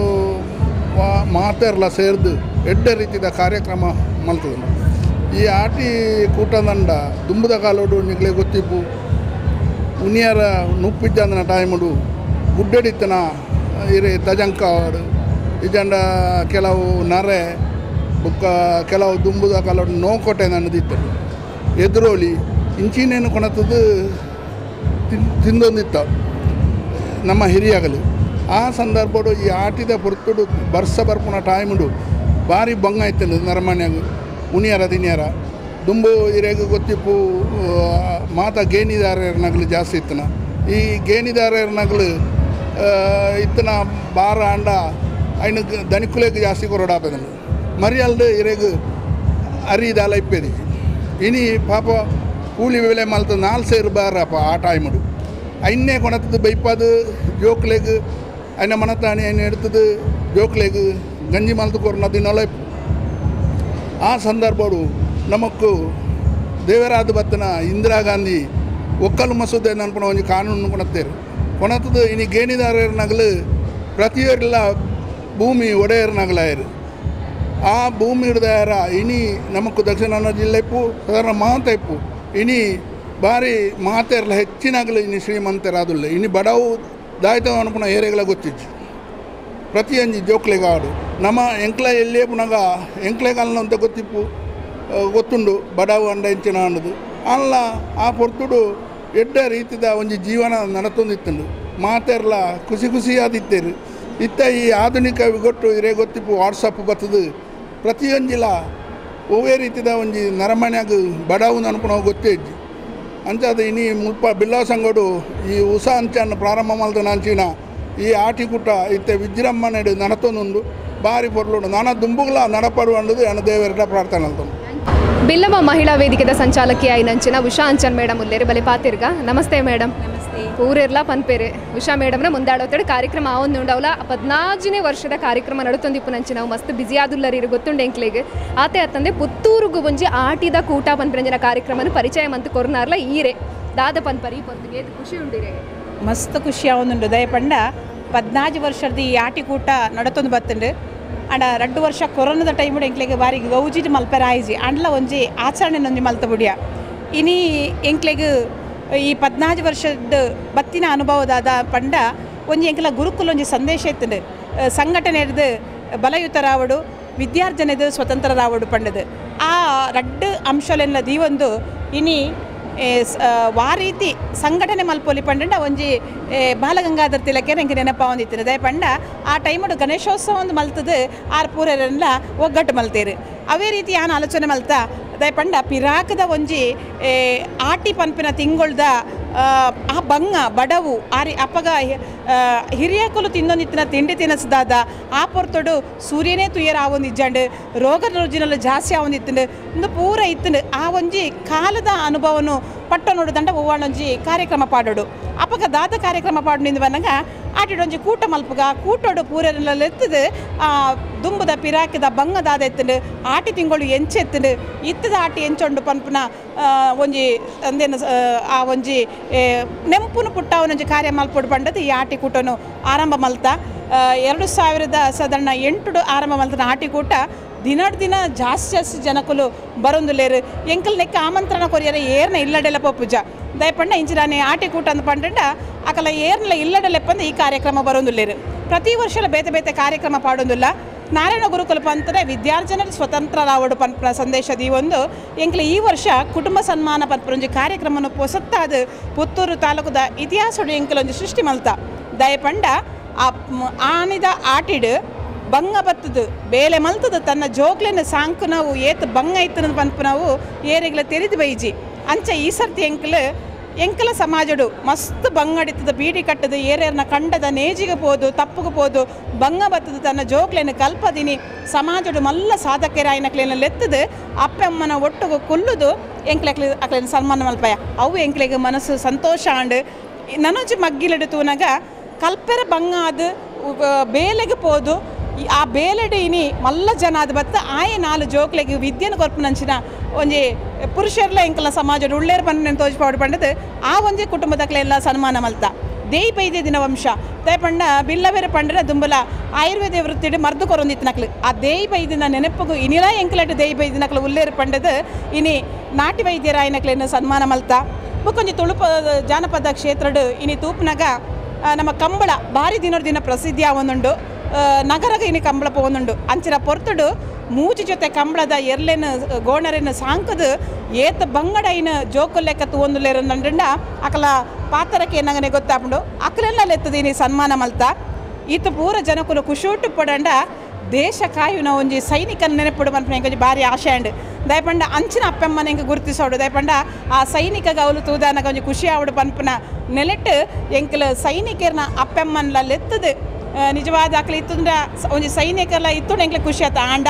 Speaker 13: ಮಾತೆರ್ಲ ಸೇರ್ದು ಎಡ್ಡೆ ರೀತಿದ ಕಾರ್ಯಕ್ರಮ ಮಲ್ತದ. ಈ ಆಟಿ ಕೂಟದಂಡ ದುಂಬುದ ಕಾಲೋಡು ನಿಗ್ಲೆ ಗೊತ್ತಿಪ್ಪು ಉನಿಯರ ನುಪ್ಪಿಜ್ಜಂದನ ಟೈಮುಡು ಗುಡ್ಡೆಡಿತ್ತನ ಇರೆ ತಜಂಕಾಡು ಇಜಂಡ ಕೆಲವು ನರೆ ಬುಕ್ಕ ಕೆಲವು ದುಂಬುದ ಕಾಲೋಡು ನೋಕೋಟೆ ನನ್ನದಿತ್ತು ಎದುರೋಲಿ ಇಂಚಿನೇನು ಕೊಣತದ್ದು ತಿಂದೊಂದಿತ್ತ ನಮ್ಮ ಹಿರಿಯಾಗಲು. ಆ ಸಂದರ್ಭಡು ಈ ಆಟಿದ ಪೊರ್ತುಡು ಬರ್ಸ ಬರ್ಪುನ ಟೈಮುಡು ಭಾರಿ ಬಂಗ ಇತ್ತು ನರಮನ್ಯಾಗ ಉನಿಯರ ತಿನಿಯರ ದುಂಬು ಇರೆಗ್ ಗೊತ್ತಿಪ್ಪು ಮಾತ ಗೇಣಿದಾರನಗಲು ಜಾಸ್ತಿ ಇತ್ತನ. ಈ ಗೇಣಿದಾರನಗಲು ಇತ್ತನ ಬಾರ ಅಂಡ ಐನು ದನಿಕುಲೆಗ್ ಜಾಸ್ತಿ ಕೊರಡಾಪದನು ಮರಿಯಲ್ದು ಇರೆಗ್ ಅರಿದಾಲ ಇಪ್ಪೇದಿ ಇನಿ ಪಾಪ ಕೂಲಿ ವೇಳೆ ಮಲ್ತ 4 ಸೇರು ಬಾರಪ್ಪ ಆ ಟೈಮುಡು ಐನ್ನೇ ಕೊಣತದ್ದು ಬೈಪಾದು ಜೋಕ್ಲೆಗ್ ಐನ ಮನತಾಣಿ ಐನ ಎಡ್ತದ್ದು ಜೋಕ್ಲೆಗ್ ಗಂಜಿ ಮಲ್ತು ಕೊರ್ನ ದಿನೊಲ. ಆ ಸಂದರ್ಭಡು ನಮಕ್ಕು ದೇವರಾದ ಬತ್ತನ ಇಂದಿರಾ ಗಾಂಧಿ ಒಕ್ಕಲು ಮಸೂದೆ ಅನ್ಪುನ ಒಂಜಿ ಕಾನೂನು ಕೊಣತ್ತೇರು ಕೊಣತದ್ದು ಇನಿ ಗೇಣಿದಾರನಗಲು ಪ್ರತಿಯೊರಿಲ್ಲ ಭೂಮಿ ಒಡೆಯರ್ನಗಲಾಯರು. ಆ ಭೂಮಿ ಹಿಡ್ದಾರ ಇನಿ ನಮಕ್ಕು ದಕ್ಷಿಣ ಕನ್ನಡ ಜಿಲ್ಲೆ ಇಪ್ಪು ಸಾಧಾರಣ ಮಾತ ಇಪ್ಪು ಇನಿ ಭಾರಿ ಮಾತೆರ್ಲ ಹೆಚ್ಚಿನಾಗಲು ಇನಿ ಶ್ರೀಮಂತರಾದುಲ್ಲ ಇನಿ ಬಡವು ದಾಯ್ತವ ಅನ್ಪುನ ಏರಿಯಾಗಳ ಗೊತ್ತಿಜ್ಜಿ ಪ್ರತಿಯೊಂಜಿ ಜೋಕ್ಲೆಗಾಡು ನಮ್ಮ ಎಂಕ್ಲ ಎಲ್ಲಿಯೇ ಪುನಗ ಎಂಕ್ಲೆಗಾಲನ ಅಂತ ಗೊತ್ತಿಪ್ಪು ಗೊತ್ತುಂಡು ಬಡವು ಅಂಡ ಇಂಚಿನ ಅನ್ನೋದು ಅಲ್ಲ. ಆ ಪೊರ್ತುಡು ಎಡ್ಡ ರೀತಿದ ಒಂಜಿ ಜೀವನ ನಡತೊಂದಿತ್ತುಂಡು ಮಾತೆರ್ಲ ಖುಷಿ ಖುಷಿಯಾದಿತ್ತೇರು. ಇತ್ತ ಈ ಆಧುನಿಕ ಗೊಟ್ಟು ಇರೇ ಗೊತ್ತಿಪ್ಪು ವಾಟ್ಸಪ್ ಬರ್ತದೆ ಪ್ರತಿಯೊಂಜಿಲ ಒವ್ವೇ ರೀತಿದ ಒಂಜಿ ನರಮನ್ಯಾಗ ಬಡವು ಅನ್ಪುನ ಗೊತ್ತೇ ಇಜ್ಜಿ ಅಂಚಾದ ಇನಿ ಮುಲ್ಪ ಬಿಲ್ಲವ ಸಂಘಡು ಈ ಉಸ ಅಂಚನ್ನು ಪ್ರಾರಂಭ ಮಲ್ತನ ಅಂಚಿನ ಈ ಆಟಿಕೂಟ ಇತ್ತೆ ವಿಜೃಂಭಣೆಡು ನಡತೊಂದುಂಡು ಭಾರಿ ಪೊರ್ಲುಂಡು ನಾನಾ ದುಂಬುಗಳ ನಡಪಡು ಅಂಡದು ಅಣ್ಣ ದೇವರ ಪ್ರಾರ್ಥನೆ ಅಂತ.
Speaker 1: ಬಿಲ್ಲವ ಮಹಿಳಾ ವೇದಿಕೆದ ಸಂಚಾಲಕಿ ಐನಂಚಿನ ಉಷಾ ಅಂಚನ್ ಮೇಡಮ್ ಉಲ್ಲೇರು ಬಲೆ ಪಾತಿರ್ಗ. ನಮಸ್ತೆ ಮೇಡಮ್. ಪೂರೆರ್ಲ ಪನ್ಪೇರೆ ಉಷಾ ಮೇಡಮ್ನ ಮುಂದಾಡೋತಡೆ ಕಾರ್ಯಕ್ರಮ ಆವೊಂದು ಉಂಡವಲ 14ನೇ ವರ್ಷದ ಕಾರ್ಯಕ್ರಮ ನಡತೊಂದಿಪ್ಪು ನಾವು ಮಸ್ತ್ ಬಿಸಿ ಆದುಲ್ಲರಿ ಗೊತ್ತುಂಡು ಎಂಕ್ಲೆಗ್ ಆತೆ ಅತ್ತಂದೆ ಪುತ್ತೂರುಗು ಒಂಜಿ ಆಟಿದ ಕೂಟ ಪನ್ಪುನಂಚಿನ ಕಾರ್ಯಕ್ರಮನು ಪರಿಚಯ ಮಂತ್ ಕೊರ್ನಾರ್ಲ ಈರೆ ದಾದ ಪನ್ಪರಿ ಪೊರ್ತುಗೆ ಖುಷಿ ಉಂಡಿರೆ
Speaker 14: ಮಸ್ತ್ ಖುಷಿ ಆವೊಂದುಂಡು ದಯಪಂಡ 14 ವರ್ಷದ ಈ ಆಟಿ ಕೂಟ ನಡತೊಂದು ಬತ್ತುಂಡು ಅಂಡ 2 ವರ್ಷ ಕೊರೋನಾದ ಟೈಮ್ ಎಂಕ್ಲೆಗ್ ಬಾರಿ ಗೌಜಿಟ್ ಮಲ್ಪೆರ ಆಯ್ಜಿ ಅಂಡ್ಲ ಒಂಜಿ ಆಚರಣೆ ಒಂಜಿ ಮಲ್ತ ಬುಡಿಯ ಇನಿ ಎಂಕ್ಲೆಗ್ ಈ 14 ವರ್ಷದ ಬತ್ತಿನ ಅನುಭವದಾದ ಪಂಡ ಒಂಜಿ ಎಂಕಲ ಗುರುಕುಲ ಒಂಜಿ ಸಂದೇಶ ಇತ್ತುಂಡು ಸಂಘಟನೆ ಹಿಡ್ದು ಬಲಯುತರಾವಡು ವಿದ್ಯಾರ್ಜನೆದು ಸ್ವತಂತ್ರರಾವಡು ಪಂಡದು ಆ ರಡ್ಡು ಅಂಶಲೆಲ್ಲ ದೀವೊಂದು ಇನಿ ವಾರೀತಿ ಸಂಘಟನೆ ಮಲ್ಪೊಲಿ ಪಂಡಂಡ ಒಂಜಿ ಬಾಲಗಂಗಾಧರ ತಿಲಕೆ ನಂಗೆ ನೆನಪಾವೊಂದಿತ್ತಿನ ದಯ ಪಂಡ ಆ ಟೈಮುಡು ಗಣೇಶೋತ್ಸವ ಒಂದು ಮಲ್ತದು ಆರ್ ಪೂರೆಲ್ಲ ಒಗ್ಗಟ್ಟು ಮಲ್ತೇರು ಅವೇ ರೀತಿ ಯಾನ್ ಆಲೋಚನೆ ಮಲ್ತ ದಯ ಪಂಡ ಪಿರಾಕದ ಒಂಜಿ ಆಟಿ ಪನ್ಪಿನ ತಿಂಗೊಳ್ದ ಆ ಬಂಗ ಬಡವು ಆರಿ ಅಪ್ಪಗ ಹಿರಿಯಕುಲು ತಿನ್ನೊಂದಿತ್ತಿನ ತಿಂಡಿ ತಿನಸ್ದಾದ ಆ ಪೊರ್ತೊಡು ಸೂರ್ಯನೇ ತುಯರ ಆವೊಂದು ಇಜ್ಜಂಡು ರೋಗ ರುಜಿನಲ್ಲ ಜಾಸ್ತಿ ಆವೊಂದಿತ್ತಂಡು ಇಂದು ಪೂರ ಇತ್ತಂಡು ಆ ಒಂಜಿ ಕಾಲದ ಅನುಭವನು ಪಟ್ಟ ನೋಡುದಂಡ ಒಂಜಿ ಕಾರ್ಯಕ್ರಮ ಪಾಡೋಡು ಅಪ್ಪಗ ದಾದ ಕಾರ್ಯಕ್ರಮ ಪಾಡು ನಿಂದು ಬಂದಾಗ ಆಟಿಡೊಂಜಿ ಕೂಟ ಮಲ್ಪುಗ ಕೂಟೋಡು ಪೂರೆಲ್ಲ ಎತ್ತದು ಆ ದುಂಬುದ ಪಿರಾಕಿದ ಬಂಗದಾದ ಎತ್ತಂಡು ಆಟಿ ತಿಂಗಳು ಎಂಚೆ ಎತ್ತಂಡು ಇತ್ತದ ಆಟಿ ಎಂಚೊಂಡು ಪನ್ಪುನ ಒಂಜಿ ಅಂದೇನು ಆ ಒಂಜಿ ನೆಂಪುನು ಪುಟ್ಟ ಒಂಜಿ ಕಾರ್ಯ ಮಲ್ಪೊಡು ಪಂಡದು ಈ ಆಟಿ ಕೂಟನು ಆರಂಭ ಮಲ್ತ 2008 ಆರಂಭ ಮಲ್ತನ ಆಟಿ ಕೂಟ ದಿನಡ್ ದಿನ ಜಾಸ್ತಿ ಜಾಸ್ತಿ ಜನಕುಲು ಬರೊಂದುಲ್ಲೇರು ಎಂಕಲ್ ನೆಕ್ಕ ಆಮಂತ್ರಣ ಕೊರಿಯರ ಏರ್ನ ಇಲ್ಲಡೆಲ ಪೋಪುಜ ದಯಪಂಡ ಇಂಚಿರಾನೆ ಆಟಿ ಕೂಟ ಅಂದ್ ಪಂಡಂಡ ಅಕಲ ಏರ್ನಲ ಇಲ್ಲಡೆಲೆಪ್ಪಂದು ಈ ಕಾರ್ಯಕ್ರಮ ಬರೊಂದುಲ್ಲೇರು ಪ್ರತಿ ವರ್ಷಲ ಬೇತೆ ಬೇತೆ ಕಾರ್ಯಕ್ರಮ ಪಾಡೊಂದುಲ್ಲ ನಾರಾಯಣ ಗುರುಕುಲ ಪಂತರೆ ವಿದ್ಯಾರ್ಜನರು ಸ್ವತಂತ್ರರಾವಡು ಪನ್ಪುನ ಸಂದೇಶ ದೀವೊಂದು ಎಂಕ್ಲ ಈ ವರ್ಷ ಕುಟುಂಬ ಸನ್ಮಾನ ಪನ್ಪುನೊಂಜಿ ಕಾರ್ಯಕ್ರಮನು ಪೊಸತ್ತಾದ ಪುತ್ತೂರು ತಾಲೂಕುದ ಇತಿಹಾಸಡು ಎಂಕಲೊಂಜಿ ಸೃಷ್ಟಿ ಮಲ್ತ ದಯಪಂಡ ಆ ಆನಿದ ಆಟಿಡು ಬಂಗ ಬತ್ತದು ಬೇಲೆ ಮಲ್ತದು ತನ್ನ ಜೋಕ್ಲೆನ ಸಾಂಕು ನಾವು ಏತ್ ಬಂಗ ಇತ್ತನ ಪನ್ಪುನವು ಏರೆಗ್ಲ ತೆರಿದು ಬೈಜಿ ಅಂಚ ಈ ಸರ್ತಿ ಎಂಕ್ಲು ಎಂಕಲ ಸಮಾಜಡು ಮಸ್ತ್ ಬಂಗಡಿತದ ಬೀಡಿ ಕಟ್ಟದ ಏರೇರ್ನ ಕಂಡದ ನೇಜಿಗೆ ಪೋದು ತಪ್ಪುಗೆ ಪೋದು ಬಂಗ ಬತ್ತದು ತನ್ನ ಜೋಕ್ಲೆನ ಕಲ್ಪದಿನಿ ಸಮಾಜಡು ಮಲ್ಲ ಸಾಧಕರಾಯನಕ್ಲೇನ ಲೆತ್ತದು ಅಪ್ಪಮ್ಮನ ಒಟ್ಟುಗು ಕುಲ್ಲುದು ಎಂಕ್ಲೆ ಅಕ್ಲೇನ ಸನ್ಮಾನ ಮಲ್ಪಯ ಅವು ಎಂಕ್ಲೆಗೆ ಮನಸ್ಸು ಸಂತೋಷ ಆಂಡು ನನೊಂಜಿ ಮಗ್ಗಿಲಡು ತೂನಗ ಕಲ್ಪೆರ ಬಂಗ ಅದು ಬೇಲೆಗೆ ಪೋದು ಆ ಬೇಲೆಡು ಇನಿ ಮಲ್ಲ ಜನ ಅದು ಬತ್ತ ಆಯೆ 4 ಜೋಕ್ಲೆಗೆ ವಿದ್ಯೆನ ಕೊರ್ಪುನಂಚಿನ ಒಂಜಿ ಪುರುಷರ್ಲ ಎಂಕಲ ಸಮಾಜದ ಉಳ್ಳೇರು ಪನ್ಪಿನ ತೋಜಿಪಾಡು ಪಂಡದು ಆ ಒಂಜಿ ಕುಟುಂಬದಕ್ಲೆಲ್ಲ ಸನ್ಮಾನ ಮಲ್ತ ದೇಯಿ ಪೈದೆ ದಿನ ವಂಶ ದಯಪಂಡ ಬಿಲ್ಲವೇರ ಪಂಡರ ದುಂಬಲ ಆಯುರ್ವೇದ ವೃತ್ತಿಡು ಮರ್ದು ಕೊರೊಂದಿತ್ತು ನಕ್ಲು ಆ ದೇಯಿ ಬೈದಿನ ನೆನಪುಗು ಇನಿಲ ಎಂಕಲಟ್ಟು ದೇಯಿ ಬೈದಿನಕ್ಲು ಉಳ್ಳೇರು ಪಂಡದು ಇನಿ ನಾಟಿ ವೈದ್ಯರಾಯನಕ್ಲೇನು ಸನ್ಮಾನ ಮಲ್ತ ಬೊಕ್ಕೊಂಜಿ ತುಳುಪ ಜಾನಪದ ಕ್ಷೇತ್ರಡು ಇನಿ ತೂಪ್ನಾಗ ನಮ್ಮ ಕಂಬಳ ಭಾರಿ ದಿನದ ದಿನ ಪ್ರಸಿದ್ಧಿ ಆವೊಂದುಂಡು ನಗರಗ ಇನಿ ಕಂಬಳ ಪೋವೊಂದುಂಡು ಅಂಚಿನ ಪೊರ್ತುಡು ಮೂಜಿ ಜೊತೆ ಕಂಬಳದ ಎರ್ಲೆನ ಗೋಣರೆನ ಸಾಂಕದು ಏತ ಬಂಗಡ ಇನ ಜೋಕುಲ್ಲೆಕ್ಕ ತೂವೊಂದುಲ್ಲೇರಂಡ ಅಕಲ ಪಾತ್ರಕ್ಕೆ ಏನಂಗನೆ ಗೊತ್ತಾಪುಂಡು ಅಕಲೆಲ್ಲ ಲೆತ್ತದ ಇನಿ ಸನ್ಮಾನ ಮಲ್ತ ಈತ ಪೂರ ಜನಕುಲು ಕುಶೂಟು ಪಡಂಡ ದೇಶ ಕಾಯುನ ಒಂಜಿ ಸೈನಿಕನ ನೆನಪುಡು ಪನ್ಪಿನ ಎಂಕೊಂಜಿ ಭಾರಿ ಆಶೆ ಅಂಡ್ ದಯಪಂಡ ಅಂಚಿನ ಅಪ್ಪಮ್ಮನ ಎಂಕ್ ಗುರುತಿಸೋಡು ದಯಪಂಡ ಆ ಸೈನಿಕಗ ಅವಲು ತೂದಾನಗ ಒಂಜಿ ಖುಷಿ ಆವಡು ಪನ್ಪುನ ನೆಲೆಟ್ಟು ಎಂಕಲ ಸೈನಿಕರ್ನ ಅಪ್ಪಮ್ಮನ್ಲ ಲೆತ್ತದು ನಿಜವಾದ ಅಕ್ಲ ಇತ್ತುಂಡ ಒಂಜಿ ಸೈನಿಕರ್ಲ ಇತ್ತುಂಡ ಎಂಕ್ಲ ಖುಷಿ ಆತ ಆಂಡ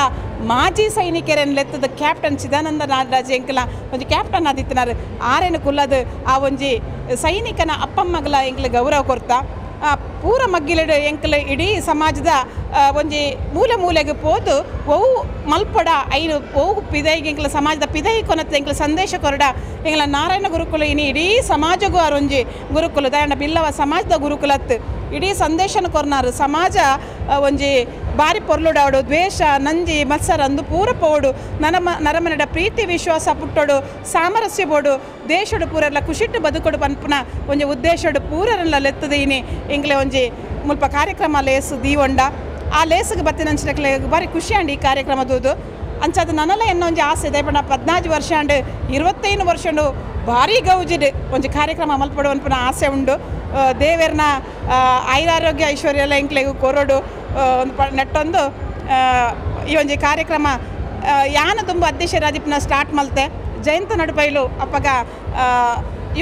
Speaker 14: ಮಾಜಿ ಸೈನಿಕರನ್ನ ಲೆತ್ತದ ಕ್ಯಾಪ್ಟನ್ ಚಿದಾನಂದ ನಾಗರಾಜ್ ಎಂಕಲ ಒಂಜಿ ಕ್ಯಾಪ್ಟನ್ ಆದಿತ್ತಿನಾರು ಆರೇನು ಕುಲ್ಲದು ಆ ಒಂಜಿ ಸೈನಿಕನ ಅಪ್ಪಮ್ಮಗಲ ಎಂಕ್ಲ ಗೌರವ ಕೊರ್ತಾ ಪೂರ ಮಗ್ಗಿಲಡು ಎಂಕಲ ಇಡೀ ಸಮಾಜದ ಒಂಜಿ ಮೂಲೆ ಮೂಲೆಗೆ ಪೋದು ಒವು ಮಲ್ಪಡ ಐನು ಒವು ಪಿದೈಗೆ ಎಂಕಲ ಸಮಾಜದ ಪಿದೈ ಕೊನತ್ತೆ ಎಂಕಲ ಸಂದೇಶ ಕೊರಡ ಎಂಕಲ ನಾರಾಯಣ ಗುರುಕುಲ ಇನಿ ಇಡೀ ಸಮಾಜಗೂ ಆರೊಂಜಿ ಗುರುಕುಲ ದಯಣ್ಣ ಬಿಲ್ಲವ ಸಮಾಜದ ಗುರುಕುಲತ್ತು ಇಡೀ ಸಂದೇಶನ ಕೊರ್ನಾರು ಸಮಾಜ ಒಂಜಿ ಬಾರಿ ಪೊರ್ಲುಡಾವಡು ದ್ವೇಷ ನಂಜಿ ಮತ್ಸರ ಅಂದು ಪೂರ ಪೋಡು ನರಮನಡ ಪ್ರೀತಿ ವಿಶ್ವಾಸ ಪುಟ್ಟೋಡು ಸಾಮರಸ್ಯ ಬೋಡು ದೇಶಡು ಪೂರೆಲ್ಲ ಖುಷಿಟ್ಟು ಬದುಕೊಡು ಪನ್ಪುನ ಒಂಜಿ ಉದ್ದೇಶಡು ಪೂರರೆಲ್ಲ ಲೆತ್ತದ ಇನಿ ಎಂಕ್ಲೆ ಒಂಜಿ ಮುಲ್ಪ ಕಾರ್ಯಕ್ರಮ ಲೇಸು ದೀವೊಂಡ ಆ ಲೇಸಿಗೆ ಬತ್ತಿನಂಚಿನಕ್ಲೆ ಬಾರಿ ಖುಷಿ ಅಂಡ್ ಈ ಕಾರ್ಯಕ್ರಮ ದೂದು ಅಂಚಾದ ನನಲ ಎನ್ನೋ ಒಂಜಿ ಆಸೆ ದಯಪಂಡ 14 ವರ್ಷ ಅಂಡ್ 25 ವರ್ಷ ಉಂಡು ಭಾರಿ ಗೌಜಿಡ್ ಒಂಜಿ ಕಾರ್ಯಕ್ರಮ ಮಲ್ಪಡು ಅನ್ಪುನ ಆಸೆ ಉಂಡು ದೇವೆರ್ನ ಆಯುರಾರೋಗ್ಯ ಐಶ್ವರ್ಯ ಎಲ್ಲ ಎಂಕ್ಲೆಗ್ ಕೊರಡು ಒಂದು ನೆಟ್ಟೊಂದು ಈ ಒಂಜಿ ಕಾರ್ಯಕ್ರಮ ಯಾನ ತುಂಬ ಅಧ್ಯಕ್ಷರಾದಿಪ್ಪನ ಸ್ಟಾರ್ಟ್ ಮಲ್ತೆ ಜಯಂತ ನಡುಪೈಲು ಅಪ್ಪಗ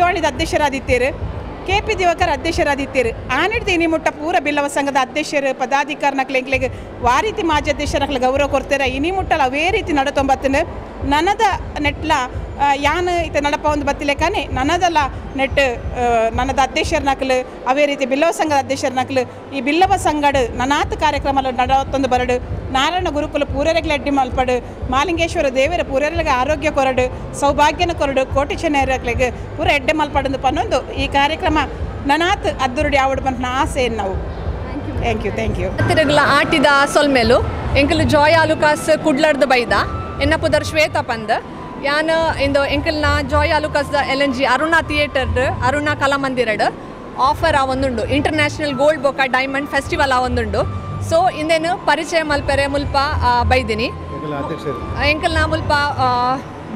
Speaker 14: ಯೋಳಿದ ಅಧ್ಯಕ್ಷರಾದಿತ್ತೀರು ಕೆ ಪಿ ದಿವಾಕರ್ ಅಧ್ಯಕ್ಷರಾದಿತ್ತೀರು ಆನಿಡ್ದು ಇನಿ ಮುಟ್ಟ ಪೂರ ಬಿಲ್ಲವ ಸಂಘದ ಅಧ್ಯಕ್ಷರು ಪದಾಧಿಕಾರನಕ್ಲೆ ಎಂಕ್ಲೆಗ್ ವಾರೀತಿ ಮಾಜಿ ಅಧ್ಯಕ್ಷರಕ್ಲೆ ಗೌರವ ಕೊಡ್ತಾರೆ ಇನಿ ಮುಟ್ಟಲ ಅವೇ ರೀತಿ ನಡತೊಂಬತ್ತನು ನನದ ನೆಟ್ಲ ಯಾನ್ ಇತ್ತೆ ನಡಪ ಒಂದು ಬತ್ತಿಲೆಕ್ಕನೆ ನನದಲ ನೆಟ್ ನನದ ಅಧ್ಯಕ್ಷರನಕಲು ಅವೇ ರೀತಿ ಬಿಲ್ಲವ ಸಂಘದ ಅಧ್ಯಕ್ಷರನಕಲು ಈ ಬಿಲ್ಲವ ಸಂಘಡ್ ನನಾತ್ ಕಾರ್ಯಕ್ರಮ ನಡತೊಂದು ಬರಡು ನಾರಾಯಣ ಗುರುಕುಲ ಪೂರರೆಗ್ಲ ಅಡ್ಡಿ ಮಲ್ಪಡು ಮಾಲಿಂಗೇಶ್ವರ ದೇವರ ಪೂರರೆಗ್ ಆರೋಗ್ಯ ಕೊರಡು ಸೌಭಾಗ್ಯನ ಕೊರಡು ಕೋಟಿ ಚೆನ್ನೈರಕ್ಲೆಗ್ ಪೂರ ಎಡ್ಡೆ ಮಲ್ಪಡಂದು ಪನ್ನೊಂದು ಈ ಕಾರ್ಯಕ್ರಮ ನನಾತ್ ಅದ್ದುರುಡಿ ಆವಡು ಪನ್ಪಿನ ಆಸೆ ನಾವು. Thank you thank you.
Speaker 15: ತಿರುಗಲ ಆಟಿದ ಸೊಲ್ಮೇಲು ಎಂಕಲು ಜಾಯ್ ಆಲುಕಾಸ್ ಕುಡ್ಲರ್ದ ಬೈದ ಎನ್ನ ಪುದರ್ ಶ್ವೇತಾ ಪಂದ್ ಯಾನ್ ಇಂದು ಎಂಕಲ್ನ Joy ಆಲುಕಾಸ್ the L N G Aruna theatre Aruna ಕಲಾಮಂದಿರಡ್ offer ಆ ಒಂದುಂಡು ಇಂಟರ್ನ್ಯಾಷನಲ್ ಗೋಲ್ಡ್ ಬೊಕ ಡೈಮಂಡ್ ಫೆಸ್ಟಿವಲ್ ಆ ಒಂದುಂಡು. ಸೊ ಇಂದೇನು ಪರಿಚಯ ಮಲ್ಪೆರೆ ಮುಲ್ಪ ಬೈದಿನಿ ಎಂಕಲ್ನ ಮುಲ್ಪ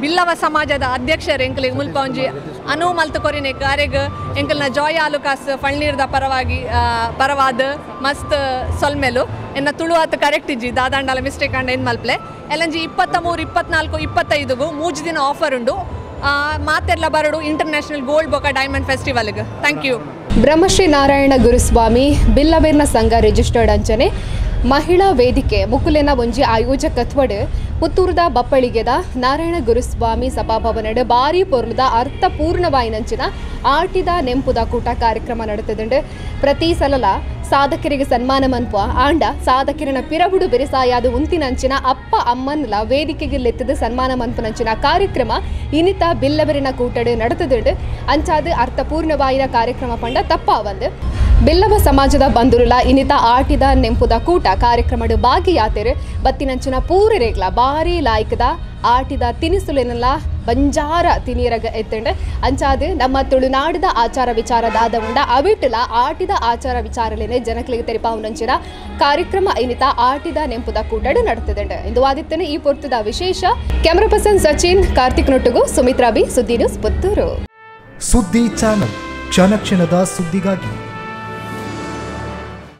Speaker 15: ಬಿಲ್ಲವ ಸಮಾಜದ ಅಧ್ಯಕ್ಷರು ಎಂಕಲಿಗೆ ಮುಲ್ಪ ಒಂಜಿ ಅನು ಮಲ್ತು ಕೊರಿನೆ ಕಾರೆಗ್ ಎಂಕಲ್ನ ಜಾಯ್ ಆಲುಕಾಸ್ ಫಳ್ನೀರ್ದ ಪರವಾಗಿ ಪರವಾದ ಮಸ್ತ್ ಸೊಲ್ಮೇಲು ಎನ್ನ ತುಳು ಆತ ಕರೆಕ್ಟ್ ಇಜ್ಜಿ ದಾದಾಂಡಲ ಮಿಸ್ಟೇಕ್ ಅಂಡ ಏನು ಮಲ್ಪ್ಲೆ ಎಲ್ಲಂಜಿ 23 24 25 3 ದಿನ ಆಫರ್ ಉಂಡು ಮಾತೆಲ್ಲ ಬರಡು ಇಂಟರ್ನ್ಯಾಷನಲ್ ಗೋಲ್ಡ್ ಬೊಕ ಡೈಮಂಡ್ ಫೆಸ್ಟಿವಲ್ಗೆ. Thank you.
Speaker 1: Brahmashri Narayana Guruswamy ಬಿಲ್ಲವೇರ್ನ ಸಂಘ ರಿಜಿಸ್ಟರ್ಡ್ ಅಂಚನೆ ಮಹಿಳಾ ವೇದಿಕೆ ಮುಕುಲೆನ ಒಂಜಿ ಆಯೋಜಕತ್ವಡ್ ಪುತ್ತೂರುದ ಬಪ್ಪಳಿಗೆದ ನಾರಾಯಣ ಗುರುಸ್ವಾಮಿ ಸಭಾಭವನಡ್ ಬಾರಿ ಪೊರ್ಲುದ ಅರ್ಥಪೂರ್ಣವಾಯಿನಂಚಿನ ಆಟಿದ ನೆಂಪುದ ಕೂಟ ಕಾರ್ಯಕ್ರಮ ನಡೆತದುಂಡು. ಪ್ರತಿ ಸಲಲ ಸಾಧಕರಿಗೆ ಸನ್ಮಾನ ಮನ್ಪುವ ಆಂಡ ಸಾಧಕರನ ಪಿರಬುಡು ಬೆರೆಸಾಯಾದ ಉಂತಿನಂಚಿನ ಅಪ್ಪ ಅಮ್ಮನ್ಲ ವೇದಿಕೆಗೆ ಲೆತ್ತದ ಸನ್ಮಾನ ಮನ್ಪುನಂಚಿನ ಕಾರ್ಯಕ್ರಮ ಇನಿತ ಬಿಲ್ಲವರಿನ ಕೂಟಡು ನಡೆತದುಂಡು. ಅಂಚಾದ ಅರ್ಥಪೂರ್ಣವಾಯಿನ ಕಾರ್ಯಕ್ರಮ ಪಂಡ ತಪ್ಪಾವಂದು ಬಿಲ್ಲವ ಸಮಾಜದ ಬಂಧುರುಲ ಇನಿತ ಆಟಿದ ನೆಂಪುದ ಕೂಟ ಕಾರ್ಯಕ್ರಮಡು ಭಾಗಿಯಾತೆರು ಬತ್ತಿನಂಚಿನ ಪೂರರೇಗ್ಲ ಬಾರಿ ಲಾಯ್ಕದ ಆಟಿದ ತಿನಿಸುಲೆನೆಲ್ಲ ಬಂಜಾರ ತಿನಿಯರಗ ಎತ್ತಂಡೆ. ಅಂಚಾದ ನಮ್ಮ ತುಳುನಾಡಿದ ಆಚಾರ ವಿಚಾರದಾದ ಉಂಡ ಅವಿಟ್ಟಲ ಆಟಿದ ಆಚಾರ ವಿಚಾರಲೇನೆ ಜನಕ್ಲಿಗೆ ತೆರಿಪಾವುನಂಚಿನ ಕಾರ್ಯಕ್ರಮ ಇನಿತ ಆಟಿದ ನೆಂಪುದ ಕೂಟಡು ನಡೆತದಂಡೆ. ಇಂದು ಆದಿತ್ತನೆ ಈ ಪೊರ್ತುದ ವಿಶೇಷ. ಕ್ಯಾಮರಾ ಪರ್ಸನ್ ಸಚಿನ್ ಕಾರ್ತಿಕ್ ನೊಟ್ಟುಗು ಸುಮಿತ್ರಾ ಬಿ, ಸುದ್ದಿ ನ್ಯೂಸ್ ಪುತ್ತೂರು.
Speaker 16: ಸುದ್ದಿ ಚಾನಲ್ ಕ್ಷಣ ಕ್ಷಣದ ಸುದ್ದಿಗಾಗಿ.